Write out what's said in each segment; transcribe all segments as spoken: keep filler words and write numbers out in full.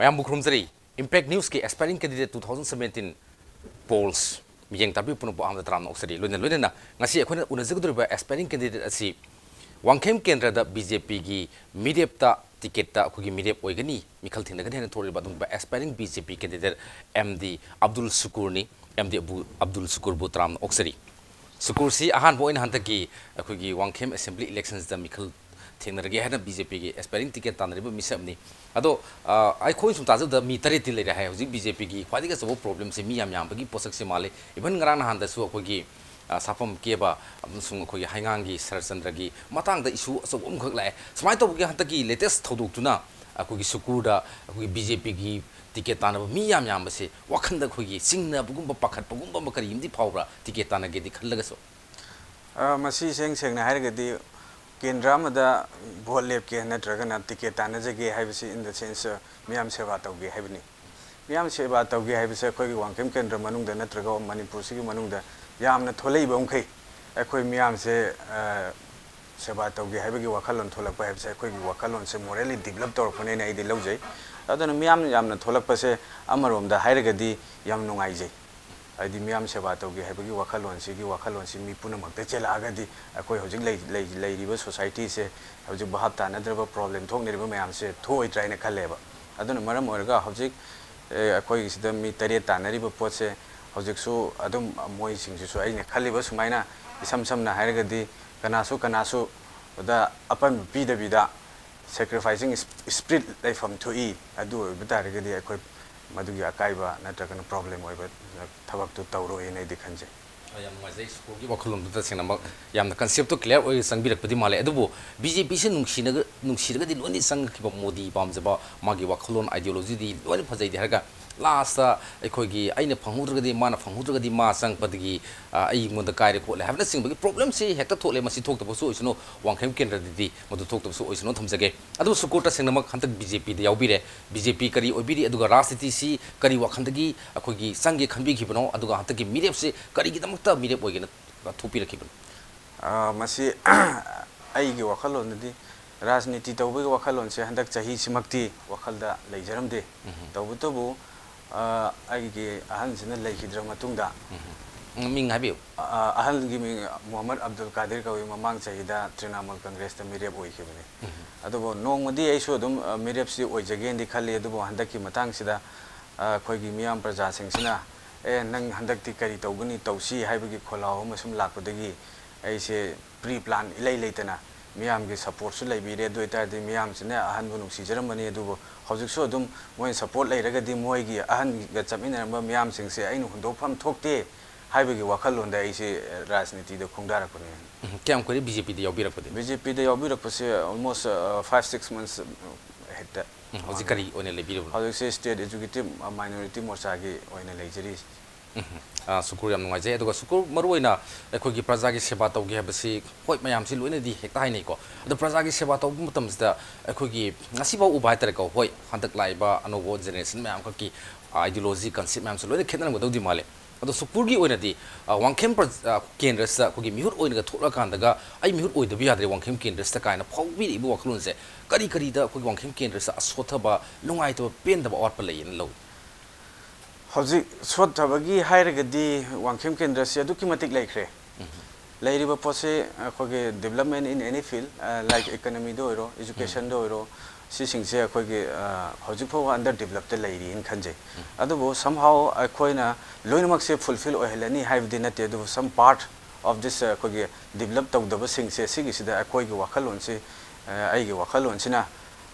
ꯃꯌꯥꯝꯕꯨ ꯈꯨꯔꯨꯝꯖꯔꯤ꯫ Impact Newsꯀꯤ Aspiring Candidate two thousand seventeen polls ꯃꯤꯠꯌꯦꯡ ꯇꯥꯕꯤꯕ ꯄꯨꯝꯅꯃꯛꯄꯨ ꯑꯍꯥꯟꯕꯗ ꯇꯔꯥꯝꯅ ꯑꯣꯛꯆꯔꯤ꯫ ꯂꯣꯏꯅ ꯂꯣꯏꯅꯅ ꯉꯁꯤ ꯑꯩꯈꯣꯏꯅ ꯎꯅꯖꯒꯗꯧꯔꯤꯕ aspiring candidate ꯑꯁꯤ ꯋꯥꯡꯈꯦꯝ ꯀꯦꯟꯗ꯭ꯔꯗ BJPꯒꯤ ꯃꯤꯔꯦꯞꯇ, ꯇꯤꯀꯦꯠꯇ ꯑꯩꯈꯣꯏꯒꯤ ꯃꯤꯔꯦꯞ ꯑꯣꯏꯒꯅꯤ, ꯃꯤꯈꯜ ꯊꯦꯡꯅꯒꯅꯤ ꯍꯥꯏꯅ ꯊꯣꯛꯂꯤꯕ ꯑꯗꯨꯒꯨꯝꯕ aspiring BJP candidate MD Abdul ꯁꯨꯀꯨꯔꯅꯤ꯫ MD ꯑꯕꯨ-, ꯑꯕꯗꯨꯜ ꯁꯨꯀꯨꯔꯕꯨ ꯇꯔꯥꯝꯅ ꯑꯣꯛꯆꯔꯤ꯫ ꯁꯨꯀꯨꯔꯁꯤ ꯑꯍꯥꯟꯕ ꯑꯣꯏꯅ ꯍꯟꯗꯛꯀꯤ ꯑꯩꯈꯣꯏꯒꯤ ꯋꯥꯡꯈꯦꯝ assembly electionsꯗ ꯃꯤꯈꯜ ꯊꯦꯡꯅꯔꯒꯦ ꯍꯥꯏꯅ BJPꯒꯤ aspiring ticket ꯇꯥꯟꯅꯔꯤꯕ ꯃꯤꯁꯛ ꯑꯃꯅꯤ꯫ ꯑꯗꯣ, ꯑ, ꯑꯩꯈꯣꯏ ꯁꯨꯝ ꯇꯥꯖꯕꯗ ꯃꯤ ꯇꯔꯦꯠꯇꯤ ꯂꯩꯔꯦ ꯍꯥꯏ꯫ ꯍꯧꯖꯤꯛ BJPꯒꯤ ꯈ꯭ꯋꯥꯏꯗꯒꯤ ꯑꯆꯧꯕ problemꯁꯤ ꯃꯤ ꯌꯥꯝ ꯌꯥꯝꯕꯒꯤ ꯄꯣꯠꯁꯛꯁꯤ ꯃꯥꯜꯂꯤ꯫ Even ꯉꯔꯥꯡ ꯅꯍꯥꯟꯗꯁꯨ ꯑꯩꯈꯣꯏꯒꯤ, ꯑ, ꯁꯥꯐꯝ ꯀꯦꯕ ꯑꯃꯁꯨꯡ ꯑꯩꯈꯣꯏꯒꯤ ꯍꯩꯉꯥꯡꯒꯤ ꯁꯔꯠꯆꯟꯗ꯭ꯔꯒꯤ ꯃꯇꯥꯡꯗ issue ꯑꯆꯧꯕ ꯑꯃꯈꯛ ꯂꯥꯛꯑꯦ꯫ ꯁꯨꯃꯥꯏꯅ ꯇꯧꯕꯒꯤ ꯍꯟꯗꯛꯀꯤ latest ꯊꯧꯗꯣꯛꯇꯨꯅ ꯑꯩꯈꯣꯏꯒꯤ ꯁꯨꯀꯨꯔꯗ ꯑꯩꯈꯣꯏꯒꯤ BJPꯒꯤ ticket ꯇꯥꯟꯅꯕ ꯃꯤ ꯌꯥꯝ ꯌꯥꯝꯕꯁꯤ ꯋꯥꯈꯜꯗ ꯑꯩꯈꯣꯏꯒꯤ ꯆꯤꯡꯅꯕꯒꯨꯝꯕ, ꯄꯥꯈꯠꯄꯒꯨꯝꯕ ꯑꯃ ꯀꯔꯤ ꯑꯃꯗꯤ ꯐꯥꯎꯕ꯭ꯔꯥ, ticket ꯇꯥꯟꯅꯒꯦꯗꯤ ꯈꯜꯂꯒꯁꯨ? ꯑ, ꯃꯁꯤ ꯏꯁꯦꯡ ꯁꯦꯡꯅ ꯍꯥꯏꯔꯒꯗꯤ ꯀꯦꯟꯗ꯭ꯔ ꯑꯃꯗ vote ꯂꯦꯞꯀꯦ ꯅꯠꯇ꯭ꯔꯒꯅ ticket ꯇꯥꯟꯅꯖꯒꯦ ꯍꯥꯏꯕꯁꯤ, in the sense, ꯃꯤꯌꯥꯝ ꯁꯦꯕꯥ ꯇꯧꯒꯦ ꯍꯥꯏꯕꯅꯤ꯫ ꯃꯤꯌꯥꯝ ꯁꯦꯕꯥ ꯇꯧꯒꯦ ꯍꯥꯏꯕꯁꯦ ꯑꯩꯈꯣꯏꯒꯤ ꯋꯥꯡꯈꯦꯝ ꯀꯦꯟꯗ꯭ꯔ ꯃꯅꯨꯡꯗ ꯅꯠꯇ꯭ꯔꯒ ꯃꯅꯤꯄꯨꯔꯁꯤꯒꯤ ꯃꯅꯨꯡꯗ ꯌꯥꯝꯅ ꯊꯣꯛꯂꯛꯏꯕ ꯃꯈꯩ ꯑꯩꯈꯣꯏ ꯃꯤꯌꯥꯝꯁꯦ, ꯑ, ꯁꯦꯕꯥ ꯇꯧꯒꯦ ꯍꯥꯏꯕꯒꯤ ꯋꯥꯈꯜꯂꯣꯟ ꯊꯣꯛꯂꯛꯄ ꯍꯥꯏꯕꯁꯦ ꯑꯩꯈꯣꯏꯒꯤ ꯋꯥꯈꯜꯂꯣꯟꯁꯦ morally develop ꯇꯧꯔꯛꯄꯅꯦꯅ ꯑꯩꯗꯤ ꯂꯧꯖꯩ꯫ ꯑꯗꯨꯅ ꯃꯤꯌꯥꯝ ꯌꯥꯝꯅ ꯊꯣꯛꯂꯛꯄꯁꯦ ꯑꯃꯔꯣꯝꯗ ꯍꯥꯏꯔꯒꯗꯤ ꯌꯥꯝ ꯅꯨꯡꯉꯥꯏꯖꯩ꯫ ꯍꯥꯏꯗꯤ ꯃꯤꯌꯥꯝ ꯁꯦꯕꯥ ꯇꯧꯒꯦ ꯍꯥꯏꯕꯒꯤ ꯋꯥꯈꯜꯂꯣꯟꯁꯤꯒꯤ ꯋꯥꯈꯜꯂꯣꯟꯁꯤ ꯃꯤ ꯄꯨꯝꯅꯃꯛꯇ ꯆꯦꯜꯂꯛꯑꯒꯗꯤ ꯑꯩꯈꯣꯏ ꯍꯧꯖꯤꯛ ꯂꯩ-, ꯂꯩ-, ꯂꯩꯔꯤꯕ societyꯁꯦ, ꯍꯧꯖꯤꯛ ꯚꯥꯞ ꯇꯥꯅꯗ꯭ꯔꯕ problem ꯊꯣꯛꯅꯔꯤꯕ ꯃꯌꯥꯝꯁꯦ ꯊꯣꯛꯑꯣꯏꯗ꯭ꯔꯥ ꯍꯥꯏꯅ ꯈꯜꯂꯦꯕ꯫ ꯑꯗꯨꯅ ꯃꯔꯝ ꯑꯣꯏꯔꯒ ꯍꯧꯖꯤꯛ, ꯑꯦ, ꯑꯩꯈꯣꯏꯒꯤꯁꯤꯗ ꯃꯤ ꯇꯔꯦꯠ ꯇꯥꯟꯅꯔꯤꯕ ꯄꯣꯠꯁꯦ ꯍꯧꯖꯤꯛꯁꯨ ꯑꯗꯨꯝ ꯃꯣꯏꯁꯤꯡꯁꯤꯁꯨ ꯑꯩꯅ ꯈꯜꯂꯤꯕ ꯁꯨꯃꯥꯏꯅ ꯏꯁꯝ ꯁꯝꯅ ꯍꯥꯏꯔꯒꯗꯤ ꯀꯅꯥꯁꯨ ꯀꯅꯥꯁꯨ ꯗ ꯑꯄꯟꯕ ꯄꯤꯗꯕꯤꯗ sacrificing spirit ꯂꯩꯐꯝ ꯊꯣꯛꯏ꯫ ꯑꯗꯨ ꯑꯣꯏꯕ ꯇꯥꯔꯒꯗꯤ ꯑꯩꯈꯣꯏ ꯃꯗꯨꯒꯤ ꯑꯀꯥꯏꯕ ꯅꯠꯇ꯭ꯔꯒꯅ problem ꯑꯣꯏꯕ ꯊꯕꯛꯇꯨ ꯇꯧꯔꯣꯏꯅ ꯑꯩꯗꯤ ꯈꯟꯖꯩ꯫ ꯌꯥꯝ ꯅꯨꯡꯉꯥꯏꯖꯩ꯫ ꯁꯨꯀꯨꯔꯒꯤ ꯋꯥꯈꯜꯂꯣꯟꯗꯨ ꯇꯁꯦꯡꯅꯃꯛ ꯌꯥꯝꯅ conceptꯇꯨ clear ꯑꯣꯏꯅ ꯆꯪꯕꯤꯔꯛꯄꯗꯤ ꯃꯥꯜꯂꯦ꯫ ꯑꯗꯨꯕꯨ BJPꯁꯦ ꯅꯨꯡꯁꯤꯅꯒ-, ꯅꯨꯡꯁꯤꯔꯒꯗꯤ ꯂꯣꯏꯅ ꯆꯪꯉꯛꯈꯤꯕ ꯃꯣꯗꯤ ꯄꯥꯝꯖꯕ ꯃꯥꯒꯤ ꯋꯥꯈꯜꯂꯣꯟ, ideologyꯗꯤ ꯂꯣꯏꯅ ꯐꯖꯩꯗꯤ ꯍꯥꯏꯔꯒ lastꯇ ꯑꯩꯈꯣꯏꯒꯤ ꯑꯩꯅ ꯐꯪꯍꯧꯗ꯭ꯔꯒꯗꯤ, ꯃꯥꯅ ꯐꯪꯍꯧꯗ꯭ꯔꯒꯗꯤ ꯃꯥ ꯆꯪꯉꯛꯄꯗꯒꯤ, ꯑ, ꯑꯩꯉꯣꯟꯗ ꯀꯥꯏꯔꯦ ꯈꯣꯠꯂꯦ ꯍꯥꯏꯕꯅꯆꯤꯡꯕꯒꯤ problemꯁꯤ ꯍꯦꯛꯇ ꯊꯣꯛꯂꯦ꯫ ꯃꯁꯤ ꯊꯣꯛꯇꯕꯁꯨ ꯑꯣꯏꯁꯅꯨ, ꯋꯥꯡꯈꯦꯝ ꯀꯦꯟꯗ꯭ꯔꯗꯗꯤ ꯃꯗꯨ ꯊꯣꯛꯇꯕꯁꯨ ꯑꯣꯏꯁꯅꯨ ꯊꯝꯖꯒꯦ꯫ ꯑꯗꯨꯕꯨ ꯁꯨꯀꯨꯔ ꯇꯁꯦꯡꯅꯃꯛ ꯍꯟꯗꯛ BJPꯗ ꯌꯥꯎꯕꯤꯔꯦ꯫ BJP ꯀꯔꯤ ꯑꯣꯏꯕꯤꯔꯤ? ꯑꯗꯨꯒ ꯔꯥꯖꯅꯤꯇꯤꯁꯤ ꯀꯔꯤ ꯋꯥꯈꯜꯗꯒꯤ ꯑꯩꯈꯣꯏꯒꯤ ꯆꯪꯒꯦ ꯈꯟꯕꯤꯈꯤꯕꯅꯣ? ꯑꯗꯨꯒ ꯍꯟꯗꯛꯀꯤ ꯃꯤꯔꯦꯞꯁꯤ ꯀꯔꯤꯒꯤꯗꯃꯛꯇ ꯃꯤꯔꯦꯞ ꯑꯣꯏꯒꯦꯅ ꯊꯣꯛꯄꯤꯔꯛꯈꯤꯕꯅꯣ? ꯑ, ꯃꯁꯤ ꯑꯩꯒꯤ ꯋꯥꯈꯜꯂꯣꯟꯗꯗꯤ ꯔꯥꯖꯅꯤꯇꯤ ꯇꯧꯕꯒꯤ ꯋꯥꯈꯜꯂꯣꯟꯁꯦ ꯍꯟꯗꯛ ꯆꯍꯤꯁꯤꯃꯛꯇꯤ ꯋꯥꯈꯜꯗ ꯂꯩꯖꯔꯝꯗꯦ꯫ ꯇꯧꯕꯇꯕꯨ, ꯑ, ꯑꯩꯒꯤ ꯑꯍꯟꯁꯤꯅ ꯂꯩꯈꯤꯗ꯭ꯔ ꯃꯇꯨꯡꯗ, ꯎꯝ, ꯃꯤꯡ ꯍꯥꯏꯕꯤꯌꯨ꯫ ꯑ, ꯑꯍꯜꯒꯤ ꯃꯤꯡ ꯃꯨꯍꯝꯃꯗ ꯑꯕꯗꯨꯜ ꯀꯥꯗꯤꯔ ꯀꯧꯏ꯫ ꯃꯃꯥꯡ ꯆꯍꯤꯗ ꯇ꯭ꯔꯤꯅꯥꯃꯨꯜ ꯀꯪꯒ꯭ꯔꯦꯁꯇ ꯃꯤꯔꯦꯞ ꯑꯣꯏꯈꯤꯕꯅꯤ꯫ ꯑꯗꯨꯕꯨ ꯅꯣꯡꯃꯗꯤ ꯑꯩꯁꯨ ꯑꯗꯨꯝ, ꯑ, ꯃꯤꯔꯦꯞꯁꯤ ꯑꯣꯏꯖꯒꯦꯅꯗꯤ ꯈꯜꯂꯤ꯫ ꯑꯗꯨꯕꯨ ꯍꯟꯗꯛꯀꯤ ꯃꯇꯥꯡꯁꯤꯗ, ꯑ, ꯑꯩꯈꯣꯏꯒꯤ ꯃꯤꯌꯥꯝ ꯄ꯭ꯔꯖꯥꯁꯤꯡꯁꯤꯅ, "ꯑꯦ, ꯅꯪ ꯍꯟꯗꯛꯇꯤ ꯀꯔꯤ ꯇꯧꯒꯅꯤ, ꯇꯧꯁꯤ" ꯍꯥꯏꯕꯒꯤ ꯈꯣꯜꯂꯥꯎ ꯑꯃ ꯁꯨꯝ ꯂꯥꯛꯄꯗꯒꯤ ꯑꯩꯁꯦ ꯄ꯭ꯔꯤ ꯄ꯭ꯂꯥꯟ ꯏꯂꯩ ꯂꯩꯇꯅ ꯃꯤꯌꯥꯝꯒꯤ ꯁꯄꯣꯔꯠꯁꯨ ꯂꯩꯕꯤꯔꯦ꯫ ꯑꯗꯨ ꯑꯣꯏꯇꯥꯔꯗꯤ ꯃꯤꯌꯥꯝꯁꯤꯅ ꯑꯍꯟꯕꯨ ꯅꯨꯡꯁꯤꯖꯔꯝꯕꯅꯤ, ꯑꯗꯨꯕꯨ ꯍꯧꯖꯤꯛꯁꯨ ꯑꯗꯨꯝ ꯃꯣꯏꯅ ꯁꯄꯣꯔꯠ ꯂꯩꯔꯒꯗꯤ ꯃꯣꯏꯒꯤ ꯑꯍꯟꯒ ꯆꯠꯃꯤꯟꯅꯔꯝꯕ ꯃꯤꯌꯥꯝꯁꯤꯡꯁꯦ ꯑꯩꯅ ꯍꯨꯟꯗꯣꯛꯐꯝ ꯊꯣꯛꯇꯦ ꯍꯥꯏꯕꯒꯤ ꯋꯥꯈꯜꯂꯣꯟꯗ ꯑꯩꯁꯦ ꯔꯥꯖꯅꯤꯇꯤꯗ ꯈꯣꯡꯗꯥꯔꯛꯄꯅꯤ꯫ ꯎꯝ, ꯀꯌꯥꯝ ꯀꯨꯏꯔꯦ ꯕꯤ ꯖꯦ ꯄꯤꯗ ꯌꯥꯎꯕꯤꯔꯛꯄꯗꯤ? ꯕꯤ ꯖꯦ ꯄꯤꯗ ꯌꯥꯎꯕꯤꯔꯛꯄꯁꯦ almost, ꯑ, five six months ꯍꯦꯛꯇ꯫ ꯎꯝ, ꯍꯧꯖꯤꯛ ꯀꯔꯤ ꯑꯣꯏꯅ ꯂꯩꯕꯤꯔꯤꯕꯅꯣ? ꯍꯧꯖꯤꯛꯁꯦ ꯁ꯭ꯇꯦꯠ ꯑꯦꯖꯨꯀꯦꯇꯤꯚ ꯃꯥꯏꯅꯣꯔꯤꯇꯤ ꯃꯣꯔꯆꯥꯒꯤ ꯑꯣꯏꯅ ꯂꯩꯖꯔꯤ꯫ ꯎꯝ, ꯑ, ꯁꯨꯀꯨꯔ, ꯌꯥꯝ ꯅꯨꯡꯉꯥꯏꯖꯩ꯫ ꯑꯗꯨꯒ ꯁꯨꯀꯨꯔ, ꯃꯔꯨꯑꯣꯏꯅ ꯑꯩꯈꯣꯏꯒꯤ ꯄ꯭ꯔꯖꯥꯒꯤ ꯁꯦꯕꯥ ꯇꯧꯒꯦ ꯍꯥꯏꯕꯁꯤ, ꯍꯣꯏ, ꯃꯌꯥꯝꯁꯤ ꯂꯣꯏꯅꯗꯤ ꯍꯦꯛꯇ ꯍꯥꯏꯅꯩꯀꯣ꯫ ꯑꯗꯣ ꯄ꯭ꯔꯖꯥꯒꯤ ꯁꯦꯕꯥ ꯇꯧꯕ ꯃꯇꯝꯁꯤꯗ ꯑꯩꯈꯣꯏꯒꯤ ꯉꯁꯤꯐꯥꯎ ꯎꯕ ꯍꯥꯏꯇꯥꯔꯦꯀꯣ, ꯍꯣꯏ, ꯍꯟꯗꯛ ꯂꯥꯛꯏꯕ ꯑꯅꯧꯕ ꯖꯦꯅꯦꯔꯦꯁꯟ ꯃꯌꯥꯝ ꯈꯛꯀꯤ, ꯑ, ideology, concept ꯃꯌꯥꯝꯁꯨ ꯂꯣꯏꯅ ꯈꯦꯠꯅꯔꯝꯒꯗꯧꯗꯤ ꯃꯥꯜꯂꯦ꯫ ꯑꯗꯣ ꯁꯨꯀꯨꯔꯒꯤ ꯑꯣꯏꯅꯗꯤ, ꯑ, ꯋꯥꯡꯈꯦꯝ ꯄ꯭ꯔ-, ꯑ, ꯀꯦꯟꯗ꯭ꯔꯁꯤꯗ ꯑꯩꯈꯣꯏꯒꯤ ꯃꯤꯍꯨꯠ ꯑꯣꯏꯅꯒ ꯊꯣꯛꯂꯛꯑꯀꯥꯟꯗꯒ "ꯑꯩ ꯃꯤꯍꯨꯠ ꯑꯣꯏꯗꯕ ꯌꯥꯗ꯭ꯔꯦ ꯋꯥꯡꯈꯦꯝ ꯀꯦꯟꯗ꯭ꯔꯁꯤꯗ" ꯀꯥꯏꯅ ꯐꯥꯎꯕꯤꯔꯛꯏꯕ ꯋꯥꯈꯜꯂꯣꯟꯁꯦ ꯀꯔꯤ ꯀꯔꯤꯗ ꯑꯩꯈꯣꯏꯒꯤ ꯋꯥꯡꯈꯦꯝ ꯀꯦꯟꯗ꯭ꯔꯁꯤꯗ ꯑꯁꯣꯊꯕ, ꯅꯨꯡꯉꯥꯏꯇꯕ, ꯄꯦꯟꯗꯕ, ꯑꯋꯥꯠꯄ ꯂꯩꯌꯦꯅ ꯂꯧꯏ? ꯍꯧꯖꯤꯛ ꯁꯣꯠꯊꯕꯒꯤ ꯍꯥꯏꯔꯒꯗꯤ ꯋꯥꯡꯈꯦꯝ ꯀꯦꯟꯗ꯭ꯔꯁꯤ ꯑꯗꯨꯛꯀꯤ ꯃꯇꯤꯛ ꯂꯩꯈ꯭ꯔꯦ꯫ ꯂꯩꯔꯤꯕ ꯄꯣꯠꯁꯤ ꯑꯩꯈꯣꯏꯒꯤ development in any field, ꯑ, like economyꯗ ꯑꯣꯏꯔꯣ, educationꯗ ꯑꯣꯏꯔꯣ, ꯁꯤꯁꯤꯡꯁꯦ ꯑꯩꯈꯣꯏꯒꯤ, ꯑ, ꯍꯧꯖꯤꯛ ꯐꯥꯎꯕ under developꯇ ꯂꯩꯔꯤꯅ ꯈꯟꯖꯩ꯫ ꯑꯗꯨꯕꯨ somehow ꯑꯩꯈꯣꯏꯅ ꯂꯣꯏꯅꯃꯛꯁꯦ fulfill ꯑꯣꯏꯍꯜꯂꯅꯤ ꯍꯥꯏꯕꯗꯤ ꯅꯠꯇꯦ, ꯑꯗꯨꯕꯨ some part of this, ꯑ, ꯑꯩꯈꯣꯏꯒꯤ develop ꯇꯧꯗꯕꯁꯤꯡꯁꯦ, ꯁꯤꯒꯤꯁꯤꯗ ꯑꯩꯈꯣꯏꯒꯤ ꯋꯥꯈꯜꯂꯣꯟꯁꯤ, ꯑ, ꯑꯩꯒꯤ ꯋꯥꯈꯜꯂꯣꯟꯁꯤꯅ,